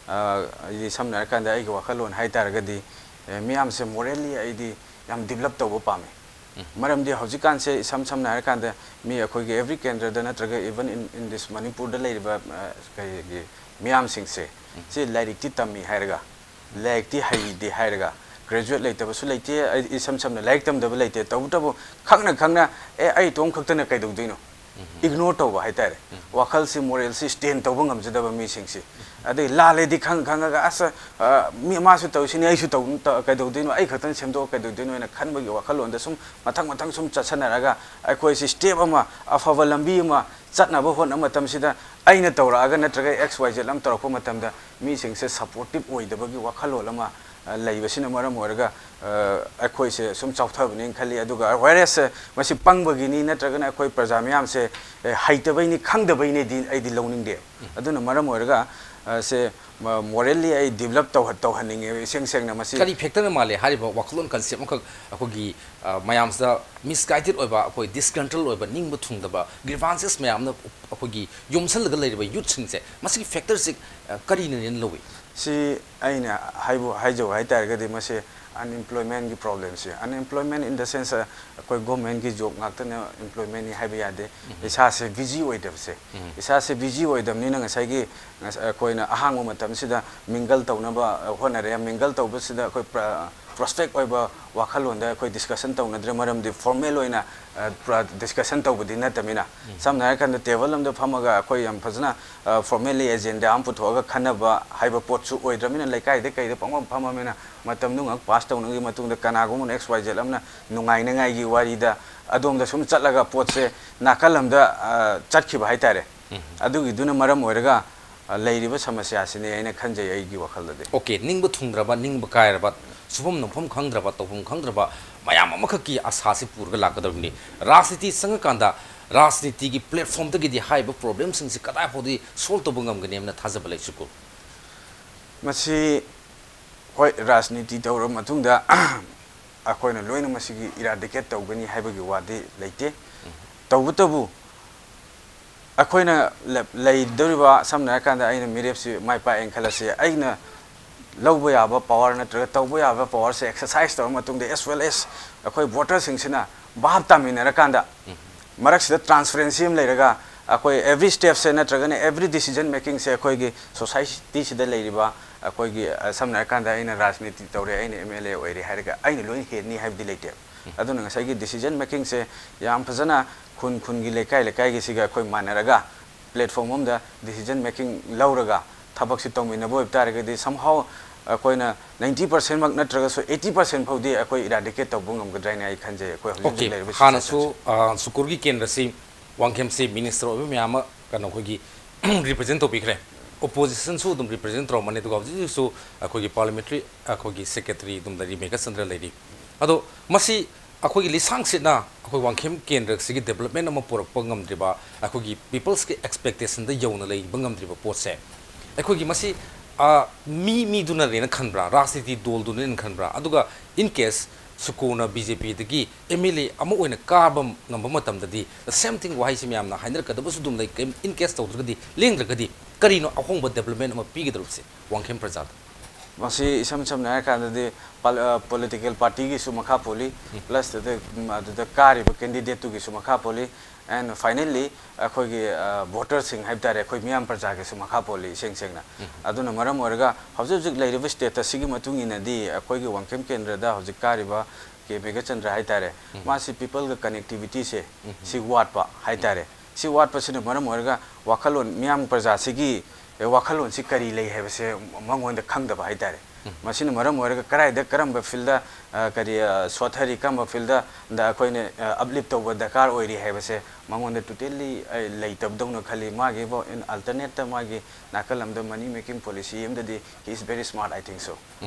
ꯑ, ꯍꯥꯏꯗꯤ ꯁꯝꯅ ꯍꯥꯏꯔꯀꯥꯟꯗ ꯑꯩꯒꯤ ꯋꯥꯈꯜꯂꯣꯟ ꯍꯥꯏ ꯇꯥꯔꯒꯗꯤ, ꯑ, ꯃꯤꯌꯥꯝꯁꯦ morally ꯑꯩꯗꯤ ꯌꯥꯝ develop ꯇꯧꯕ ꯄꯥꯝꯃꯤ꯫ ꯃꯔꯝꯗꯤ ꯍꯧꯖꯤꯛꯀꯥꯟꯁꯦ ꯏꯁꯝ ꯁꯝꯅ ꯍꯥꯏꯔꯀꯥꯟꯗ ꯃꯤ ꯑꯩꯈꯣꯏꯒꯤ every ꯀꯦꯟꯗ꯭ꯔꯗ ꯅꯠꯇ꯭ꯔꯒ even in, in this ꯃꯅꯤꯄꯨꯔꯗ ꯂꯩꯔꯤꯕ, ꯑ, ꯀꯩꯒꯤ ꯃꯤꯌꯥꯝꯁꯤꯡꯁꯦ, ꯁꯤ ꯂꯥꯏꯔꯤꯛꯇꯤ ꯇꯝꯃꯤ ꯍꯥꯏꯔꯒ, ꯂꯥꯏꯔꯤꯛꯇꯤ ꯍꯩꯗꯦ ꯍꯥꯏꯔꯒ, graduate ꯂꯩꯇꯕꯁꯨ ꯂꯩꯇꯦ, ꯑꯩ ꯏꯁꯝ ꯁꯝꯅ ꯂꯥꯏꯔꯤꯛ ꯇꯝꯗꯕ ꯂꯩꯇꯦ, ꯇꯧꯕꯇꯕꯨ ꯈꯪꯅ ꯈꯪꯅ, "ꯑꯦ, ꯑꯩ ꯏꯇꯣꯝ ꯈꯛꯇꯅ ꯀꯩꯗꯧꯗꯣꯏꯅꯣ?" Ignore ꯇꯧꯕ ꯍꯥꯏꯇꯥꯔꯦ꯫ ꯋꯥꯈꯜꯁꯤ, moralꯁꯤ stand ꯇꯧꯕ ꯉꯝꯖꯗꯕ ꯃꯤꯁꯤꯡꯁꯤ, ꯑꯗꯩ ꯂꯥꯜꯂꯦꯗꯤ ꯈꯪ ꯈꯪꯉꯒ ꯑꯁ, ꯑ, ꯃꯤ ꯃꯥꯁꯨ ꯇꯧꯁꯤꯅꯤ, ꯑꯩꯁꯨ ꯇꯧ ꯇ- ꯀꯩꯗꯧꯗꯣꯏꯅꯣ, ꯑꯩ ꯈꯛꯇꯪ ꯁꯦꯝꯗꯣꯛꯑ ꯀꯩꯗꯧꯗꯣꯏꯅꯣ ꯍꯥꯏꯅ ꯈꯟꯕꯒꯤ ꯋꯥꯈꯜꯂꯣꯟꯗ ꯁꯨꯝ ꯃꯊꯪ ꯃꯊꯪ ꯁꯨꯝ ꯆꯠꯁꯟꯅꯔꯒ ꯑꯩꯈꯣꯏꯁꯤ ꯁ꯭ꯇꯦꯞ ꯑꯃ, ꯑꯐꯕ ꯂꯝꯕꯤ ꯑꯃ ꯆꯠꯅꯕ ꯍꯣꯠꯅꯕ ꯃꯇꯝꯁꯤꯗ ꯑꯩꯅ ꯇꯧꯔꯛꯑꯒ ꯅꯠꯇ꯭ꯔꯒ ꯑꯦꯛꯁ ꯋꯥꯏ ꯖꯦꯠ ꯑꯃ ꯇꯧꯔꯛꯄ ꯃꯇꯝꯗ ꯃꯤꯁꯤꯡꯁꯦ ꯁꯄꯣꯔꯇꯤꯞ ꯑꯣꯏꯗꯕꯒꯤ ꯋꯥꯈꯜꯂꯣꯟ ꯑꯃ, ꯑ, ꯂꯩꯕꯁꯤꯅ ꯃꯔꯝ ꯑꯣꯏꯔꯒ, ꯑ, ꯑꯩꯈꯣꯏꯁꯦ ꯁꯨꯝ ꯆꯥꯎꯊꯕꯅꯦꯅ ꯈꯜꯂꯤ꯫ ꯑꯗꯨꯒ ꯋꯦꯔꯦꯁ ꯃꯁꯤ ꯄꯪꯕꯒꯤꯅꯤ ꯅꯠꯇ꯭ꯔꯒꯅ ꯑꯩꯈꯣꯏ ꯄ꯭ꯔꯖꯥ ꯃꯌꯥꯝꯁꯦ, ꯑ, ꯍꯩꯇꯕꯩꯅꯤ, ꯈꯪꯗꯕꯩꯅꯤꯗꯤ ꯑꯩꯗꯤ ꯂꯧꯅꯤꯡꯗꯦ꯫ ꯑꯗꯨꯅ ꯃꯔꯝ ꯑꯣꯏꯔꯒ, ꯑ, ꯁꯦ ꯃꯣꯔꯦꯜꯂꯤ ꯑꯩ ꯗꯤꯕꯂꯞ ꯇꯧꯍꯟꯅꯤꯡꯉꯦ ꯏꯁꯦꯡ ꯁꯦꯡꯅ꯫ ꯃꯁꯤ ꯀꯔꯤ ꯐꯦꯛꯇꯔꯅ ꯃꯥꯜꯂꯦ ꯍꯥꯏꯔꯤꯕ ꯋꯥꯈꯜꯂꯣꯟ ꯀꯟꯁꯦꯞ ꯑꯃꯈꯛ ꯑꯩꯈꯣꯏꯒꯤ, ꯑ, ꯃꯌꯥꯝꯁꯤꯗ ꯃꯤꯁꯒꯥꯏꯗꯦꯠ ꯑꯣꯏꯕ, ꯑꯩꯈꯣꯏ ꯗꯤꯁꯀꯟꯇ꯭ꯔꯣꯜ ꯑꯣꯏꯕ, ꯅꯤꯡꯕ ꯊꯨꯡꯗꯕ, ꯒ꯭ꯔꯤꯚꯥꯟꯁꯦꯁ ꯃꯌꯥꯝꯅ ꯑꯩꯈꯣꯏꯒꯤ ꯌꯣꯝꯁꯜꯂꯒ ꯂꯩꯔꯤꯕ ꯌꯨꯠꯁꯤꯡꯁꯦ, ꯃꯁꯤꯒꯤ ꯐꯦꯛꯇꯔꯁꯤ, ꯑ, ꯀꯔꯤꯅ ꯂꯧꯏ? ꯁꯤ ꯑꯩꯅ ꯍꯥꯏꯕꯨ ꯍꯥꯏꯖꯧ ꯍꯥꯏ ꯇꯥꯔꯒꯗꯤ ꯃꯁꯤ ꯑꯟꯑꯦꯝꯄ꯭ꯂꯣꯏꯃꯦꯟꯒꯤ ꯄ꯭ꯔꯣꯕ꯭ꯂꯦꯝꯁꯦ꯫ ꯑꯟꯑꯦꯝꯄ꯭ꯂꯣꯏꯃꯦꯟ ꯏꯟ ꯗ ꯁꯦꯟꯁ, ꯑꯩꯈꯣꯏ ꯒꯣꯔꯃꯦꯟꯒꯤ ꯖꯣꯕ ꯉꯥꯛꯇꯅ ꯑꯦꯝꯄ꯭ꯂꯣꯏꯃꯦꯟꯅꯤ ꯍꯥꯏꯕ ꯌꯥꯗꯦ꯫ ꯏꯁꯥꯁꯦ ꯕꯤꯖꯤ ꯑꯣꯏꯗꯕꯁꯦ꯫ ꯏꯁꯥꯁꯦ ꯕꯤꯖꯤ ꯑꯣꯏꯗꯕꯅꯤꯅ ꯉꯁꯥꯏꯒꯤ ꯉꯁ- ꯑꯩꯈꯣꯏꯅ ꯑꯍꯥꯡꯕ ꯃꯇꯝꯁꯤꯗ ꯃꯤꯡꯒꯜ ꯇꯧꯅꯕ ꯍꯣꯠꯅꯔꯦ꯫ ꯃꯤꯡꯒꯜ ꯇꯧꯕꯁꯤꯗ ꯑꯩꯈꯣꯏ ꯄ꯭ꯔ- ꯄ꯭ꯔꯣꯁꯄꯦꯛ ꯑꯣꯏꯕ ꯋꯥꯈꯜꯂꯣꯟꯗ ꯑꯩꯈꯣꯏ ꯗꯤꯁꯀꯁꯟ ꯇꯧꯅꯗ꯭ꯔꯦ, ꯃꯔꯝꯗꯤ ꯐꯣꯔꯃꯦꯜ ꯑꯣꯏꯅ, ꯑ, ꯄ꯭ꯔ- ꯗꯤꯁꯀꯁꯟ ꯇꯧꯕꯗꯤ ꯅꯠꯇꯕꯅꯤꯅ꯫ ꯁꯝꯅ ꯍꯥꯏꯔꯀꯥꯟꯗ ꯇꯦꯕꯜ ꯑꯃꯗ ꯐꯝꯃꯒ ꯑꯩꯈꯣꯏ ꯌꯥꯝ ꯐꯖꯅ, ꯑ, ꯐꯣꯔꯃꯦꯜꯂꯤ ꯑꯦꯖꯦꯟꯗꯥ ꯑꯃ ꯄꯨꯊꯣꯛꯑꯒ ꯈꯟꯅꯕ ꯍꯥꯏꯕ ꯄꯣꯠꯁꯨ ꯑꯣꯏꯗ꯭ꯔꯕꯅꯤꯅ, ꯂꯩꯀꯥꯏꯗ ꯀꯩꯗ ꯄꯪꯐꯝ ꯐꯝꯃꯕꯅꯤꯅ ꯃꯇꯝꯗꯨ ꯉꯥꯏꯍꯥꯛ ꯄꯥꯁ ꯇꯧꯅꯕꯒꯤ ꯃꯇꯨꯡꯗ ꯀꯅꯥꯒꯨꯝꯕꯅ ꯑꯦꯛꯁ ꯋꯥꯏ ꯖꯦꯠ ꯑꯃꯅ ꯅꯨꯡꯉꯥꯏꯅꯉꯥꯏꯒꯤ ꯋꯥꯔꯤꯗ ꯑꯗꯣꯝꯗ ꯁꯨꯝ ꯆꯠꯂꯒ ꯄꯣꯠꯁꯦ ꯅꯥꯀꯜ ꯑꯃꯗ, ꯑ, ꯆꯠꯈꯤꯕ ꯍꯥꯏꯇꯥꯔꯦ꯫ ꯑꯗꯨꯒꯤꯗꯨꯅ ꯃꯔꯝ ꯑꯣꯏꯔꯒ, ꯑ, ꯂꯩꯔꯤꯕ ꯁꯃꯁ꯭ꯌꯥꯁꯤꯅꯤ ꯑꯩꯅ ꯈꯟꯖꯩ ꯑꯩꯒꯤ ꯋꯥꯈꯜꯗꯗꯤ꯫ ꯑꯣꯀꯦ, ꯅꯤꯡꯕ ꯊꯨꯡꯗ꯭ꯔꯕ, ꯅꯤꯡꯕ ꯀꯥꯏꯔꯕ, ꯁꯨꯐꯝ ꯅꯣꯝꯐꯝ ꯈꯪꯗ꯭ꯔꯕ, ꯇꯧꯐꯝ ꯈꯪꯗ꯭ꯔꯕ ꯃꯌꯥꯝ ꯑꯃꯈꯛꯀꯤ ꯑꯁꯥꯁꯤ ꯄꯨꯔꯒ ꯂꯥꯛꯀꯗꯕꯅꯤ꯫ ꯔꯥꯖꯅꯤꯇꯤ ꯆꯪꯉꯀꯥꯟꯗ ꯔꯥꯖꯅꯤꯇꯤꯒꯤ ꯄ꯭ꯂꯦꯠꯐꯣꯝꯗꯒꯤꯗꯤ ꯍꯥꯏꯔꯤꯕ ꯄ꯭ꯔꯣꯕ꯭ꯂꯦꯝꯁꯤꯡꯁꯤ ꯀꯗꯥꯏ ꯐꯥꯎꯗꯤ ꯁꯣꯜꯕ ꯇꯧꯕ ꯉꯝꯒꯅꯤ ꯍꯥꯏꯅ ꯊꯥꯖꯕ ꯂꯩ, ꯁꯨꯀꯨꯜ? ꯃꯁꯤ ꯍꯣꯏ, ꯔꯥꯖꯅꯤꯇꯤ ꯇꯧꯔꯕ ꯃꯇꯨꯡꯗ ꯑꯩꯈꯣꯏꯅ ꯂꯣꯏꯅ ꯃꯁꯤꯒꯤ ꯏꯔꯥꯗꯤꯀꯦꯠ ꯇꯧꯒꯅꯤ ꯍꯥꯏꯕꯒꯤ ꯋꯥꯗꯤ ꯂꯩꯇꯦ꯫ ꯇꯧꯕꯇꯕꯨ ꯑꯩꯈꯣꯏꯅ ꯂ- ꯂꯩꯗꯧꯔꯤꯕ, ꯁꯝꯅ ꯍꯥꯏꯔꯀꯥꯟꯗ ꯑꯩꯅ ꯃꯤꯔꯦꯞꯁꯤ ꯃꯥꯏ ꯄꯥꯛꯑꯦꯅ ꯈꯜꯂꯁꯤ, ꯑꯩꯅ ꯂꯧꯕ ꯌꯥꯕ ꯄꯋꯥꯔ ꯅꯠꯇ꯭ꯔꯒ ꯇꯧꯕ ꯌꯥꯕ ꯄꯋꯥꯔꯁꯦ ꯑꯦꯛꯁꯔꯁꯥꯏꯁ ꯇꯧꯔ ꯃꯇꯨꯡꯗ, ꯑꯦꯁ ꯋꯦꯜ ꯑꯦꯁ ꯑꯩꯈꯣꯏ ꯚꯣꯇꯔꯁꯤꯡꯁꯤꯅ ꯚꯥꯞ ꯇꯥꯃꯤꯟꯅꯔꯀꯥꯟꯗ, ꯃꯔꯛꯁꯤꯗ ꯇ꯭ꯔꯥꯟꯁꯄꯔꯦꯟꯁꯤ ꯑꯃ ꯂꯩꯔꯒ, ꯑꯩꯈꯣꯏ ꯑꯦꯚ꯭ꯔꯤ ꯁ꯭ꯇꯦꯞꯁꯦ ꯅꯠꯇ꯭ꯔꯒꯅ ꯑꯦꯚ꯭ꯔꯤ ꯗꯤꯁꯤꯖꯟ ꯃꯦꯀꯤꯡꯁꯦ ꯑꯩꯈꯣꯏꯒꯤ ꯁꯣꯁꯥꯏꯇꯤꯁꯤꯗ ꯂꯩꯔꯤꯕ ꯑꯩꯈꯣꯏꯒꯤ, ꯑ, ꯁꯝꯅ ꯍꯥꯏꯔꯀꯥꯟꯗ ꯑꯩꯅ ꯔꯥꯖꯅꯤꯇꯤ ꯇꯧꯔꯦ, ꯑꯩꯅ ꯑꯦꯝ ꯑꯦꯜ ꯑꯦ ꯑꯣꯏꯔꯦ ꯍꯥꯏꯔꯒ ꯑꯩꯅ ꯂꯣꯏꯅ ꯍꯦꯟꯅꯤ ꯍꯥꯏꯕꯗꯤ ꯂꯩꯇꯦ꯫ ꯑꯗꯨꯅ ꯉꯁꯥꯏꯒꯤ ꯗꯤꯁꯤꯖꯟ ꯃꯦꯀꯤꯡꯁꯦ ꯌꯥꯝ ꯐꯖꯅ ꯈꯨꯟ ꯈꯨꯟꯒꯤ, ꯂꯩꯀꯥꯏ ꯂꯩꯀꯥꯏꯒꯤꯁꯤꯒ ꯑꯩꯈꯣꯏ ꯃꯥꯟꯅꯔꯒ ꯄ꯭ꯂꯦꯠꯐꯣꯝ ꯑꯃꯗ ꯗꯤꯁꯤꯖꯟ ꯃꯦꯀꯤꯡ ꯂꯧꯔꯒ ꯊꯕꯛꯁꯤ ꯇꯧꯃꯤꯟꯅꯕ ꯑꯣꯏꯕ ꯇꯥꯔꯒꯗꯤ somehow ꯑꯩꯈꯣꯏꯅ ninety percent ꯃꯛ ꯅꯠꯇ꯭ꯔꯒꯁꯨ eighty percent ꯐꯥꯎꯗꯤ ꯑꯩꯈꯣꯏ eradicate ꯇꯧꯕ ꯉꯝꯒꯗ꯭ꯔꯥ ꯍꯥꯏꯅ ꯑꯩ ꯈꯟꯖꯩ, ꯑꯩꯈꯣꯏ ꯍꯧꯖꯤꯛ ꯍꯧꯖꯤꯛ ꯑꯣꯀꯦ, ꯂꯩꯔꯤꯕ ꯍꯥꯟꯅꯁꯨ situation-ꯁꯦ꯫ ꯑ, ꯁꯨꯀꯨꯔꯒꯤ ꯀꯦꯟꯗ꯭ꯔꯁꯤ, ꯋꯥꯡꯈꯦꯝꯁꯤ ꯃꯤꯅꯤꯁꯇꯔ ꯑꯣꯏꯕ ꯃꯌꯥꯝ ꯑꯃ ꯀꯩꯅꯣ ꯑꯩꯈꯣꯏꯒꯤ ꯔꯤꯄ꯭ꯔꯖꯦꯟ ꯇꯧꯕꯤꯈ꯭ꯔꯦ, ꯑꯣꯄꯣꯖꯤꯁꯟꯁꯨ ꯑꯗꯨꯝ ꯔꯤꯄ꯭ꯔꯖꯦꯟ ꯇꯧꯔꯝꯕꯅꯤ, ꯑꯗꯨꯒ ꯍꯧꯖꯤꯛ ꯍꯧꯖꯤꯛꯁꯨ ꯑꯩꯈꯣꯏꯒꯤ ꯄꯥꯔꯂꯤꯌꯥꯃꯦꯟꯇꯔꯤ ꯑꯩꯈꯣꯏꯒꯤ ꯁꯦꯀ꯭ꯔꯦꯇꯔꯤ ꯑꯗꯨꯝ ꯂꯩꯔꯤ, ꯃꯦꯘꯆꯟꯗ꯭ꯔ ꯂꯩꯔꯤ꯫ ꯑꯗꯣ ꯃꯁꯤ ꯑꯩꯈꯣꯏꯒꯤ ꯂꯤꯁꯥꯡ ꯁꯤꯠꯅ ꯑꯩꯈꯣꯏ ꯋꯥꯡꯈꯦꯝ ꯀꯦꯟꯗ꯭ꯔꯁꯤꯒꯤ ꯗꯦꯕꯂꯞꯃꯦꯟ ꯑꯃ ꯄꯨꯔꯛꯄ ꯉꯝꯗ꯭ꯔꯤꯕ, ꯑꯩꯈꯣꯏꯒꯤ ꯄꯤꯄꯜꯁꯀꯤ ꯑꯦꯛꯁꯄꯦꯛꯇꯦꯁꯟꯗ ꯌꯧꯅ ꯂꯩꯕ ꯉꯝꯗ꯭ꯔꯤꯕ ꯄꯣꯠꯁꯦ, ꯑꯩꯈꯣꯏꯒꯤ ꯃꯁꯤ, ꯑ, ꯃꯤ ꯃꯤꯗꯨꯅꯅꯦꯅ ꯈꯟꯕ꯭ꯔꯥ, ꯔꯥꯖꯅꯤꯇꯤ ꯗꯣꯜꯗꯨꯅꯅꯦꯅ ꯈꯟꯕ꯭ꯔꯥ? ꯑꯗꯨꯒ in case ꯁꯨꯀꯨꯔꯅ ꯕꯤ ꯖꯦ ꯄꯤꯗꯒꯤ ꯑꯦꯝ ꯑꯦꯜ ꯑꯦ ꯑꯃ ꯑꯣꯏꯅ ꯀꯥꯕ ꯉꯝꯕ ꯃꯇꯝꯗꯗꯤ the same thing ꯋꯥꯍꯩꯁꯤ ꯃꯌꯥꯝꯅ ꯍꯥꯏꯅꯔꯛꯀꯗꯕꯁꯨ ꯑꯗꯨꯝ ꯂꯩ꯫ ꯀꯩꯝ in case ꯇꯧꯗ꯭ꯔꯒꯗꯤ, ꯂꯦꯡꯗ꯭ꯔꯒꯗꯤ ꯀꯔꯤꯅꯣ ꯑꯍꯣꯡꯕ ꯗꯦꯕꯂꯞꯃꯦꯟ ꯑꯃ ꯄꯤꯒꯗꯧꯔꯤꯕꯁꯦ ꯋꯥꯡꯈꯦꯝ ꯄ꯭ꯔꯖꯥꯗ? ꯃꯁꯤ ꯏꯁꯝ ꯁꯝꯅ ꯍꯥꯏꯔꯀꯥꯟꯗꯗꯤ ꯄꯣꯂꯤ-, ꯑ, political party-ꯒꯤꯁꯨ ꯃꯈꯥ ꯄꯣꯜꯂꯤ, plus ꯑꯗꯨꯗ, ꯎꯝ, ꯑꯗꯨꯗ ꯀꯥꯔꯤꯕ candidate-ꯇꯨꯒꯤꯁꯨ ꯃꯈꯥ ꯄꯣꯜꯂꯤ, and finally ꯑꯩꯈꯣꯏꯒꯤ, ꯑ, voter-ꯁꯤꯡ ꯍꯥꯏꯕ ꯇꯥꯔꯦ, ꯑꯩꯈꯣꯏ ꯃꯤꯌꯥꯝ ꯄ꯭ꯔꯖꯥꯒꯤꯁꯨ ꯃꯈꯥ ꯄꯣꯜꯂꯤ ꯏꯁꯦꯡ ꯁꯦꯡꯅ꯫ ꯑꯗꯨꯅ ꯃꯔꯝ ꯑꯣꯏꯔꯒ ꯍꯧꯖꯤꯛ ꯍꯧꯖꯤꯛ ꯂꯩꯔꯤꯕ status-ꯁꯤꯒꯤ ꯃꯇꯨꯡ ꯏꯟꯅꯗꯤ ꯑꯩꯈꯣꯏꯒꯤ ꯋꯥꯡꯈꯦꯝ ꯀꯦꯟꯗ꯭ꯔꯗ ꯍꯧꯖꯤꯛ ꯀꯥꯔꯤꯕ ꯀꯦ ꯃꯦꯘꯆꯟꯗ꯭ꯔ ꯍꯥꯏ ꯇꯥꯔꯦ, ꯃꯥꯁꯤ people-ꯒ connectivity-ꯁꯦ ꯁꯤ ꯋꯥꯠꯄ ꯍꯥꯏ ꯇꯥꯔꯦ꯫ ꯁꯤ ꯋꯥꯠꯄꯁꯤꯅ ꯃꯔꯝ ꯑꯣꯏꯔꯒ ꯋꯥꯈꯜꯂꯣꯟ, ꯃꯤꯌꯥꯝ ꯄ꯭ꯔꯖꯥꯁꯤꯒꯤ, ꯑꯦ, ꯋꯥꯈꯜꯂꯣꯟꯁꯤ ꯀꯔꯤ ꯂꯩ ꯍꯥꯏꯕꯁꯦ ꯃꯉꯣꯟꯗ ꯈꯪꯗꯕ ꯍꯥꯏ ꯇꯥꯔꯦ꯫ ꯃꯁꯤꯅ ꯃꯔꯝ ꯑꯣꯏꯔꯒ ꯀꯗꯥꯏꯗ ꯀꯔꯝꯕ field-ꯗ, ꯑ, ꯀꯔꯤ, ꯑ, ꯁꯣꯠꯊꯔꯤ, ꯀꯔꯝꯕ field-ꯗ ꯑꯩꯈꯣꯏꯅ, ꯑ, uplift ꯇꯧꯕ ꯗꯔꯀꯥꯔ ꯑꯣꯏꯔꯤ ꯍꯥꯏꯕꯁꯦ ꯃꯉꯣꯟꯗ totally, ꯑ, ꯂꯩꯇꯕꯗꯧꯅ ꯈꯜꯂꯤ꯫ ꯃꯥꯒꯤ ꯕꯣ-, in alternate-ꯇ ꯃꯥꯒꯤ ꯅꯥꯀꯜ ꯑꯃꯗ money making policy ꯑꯃꯗꯗꯤ he is very smart, I think so꯫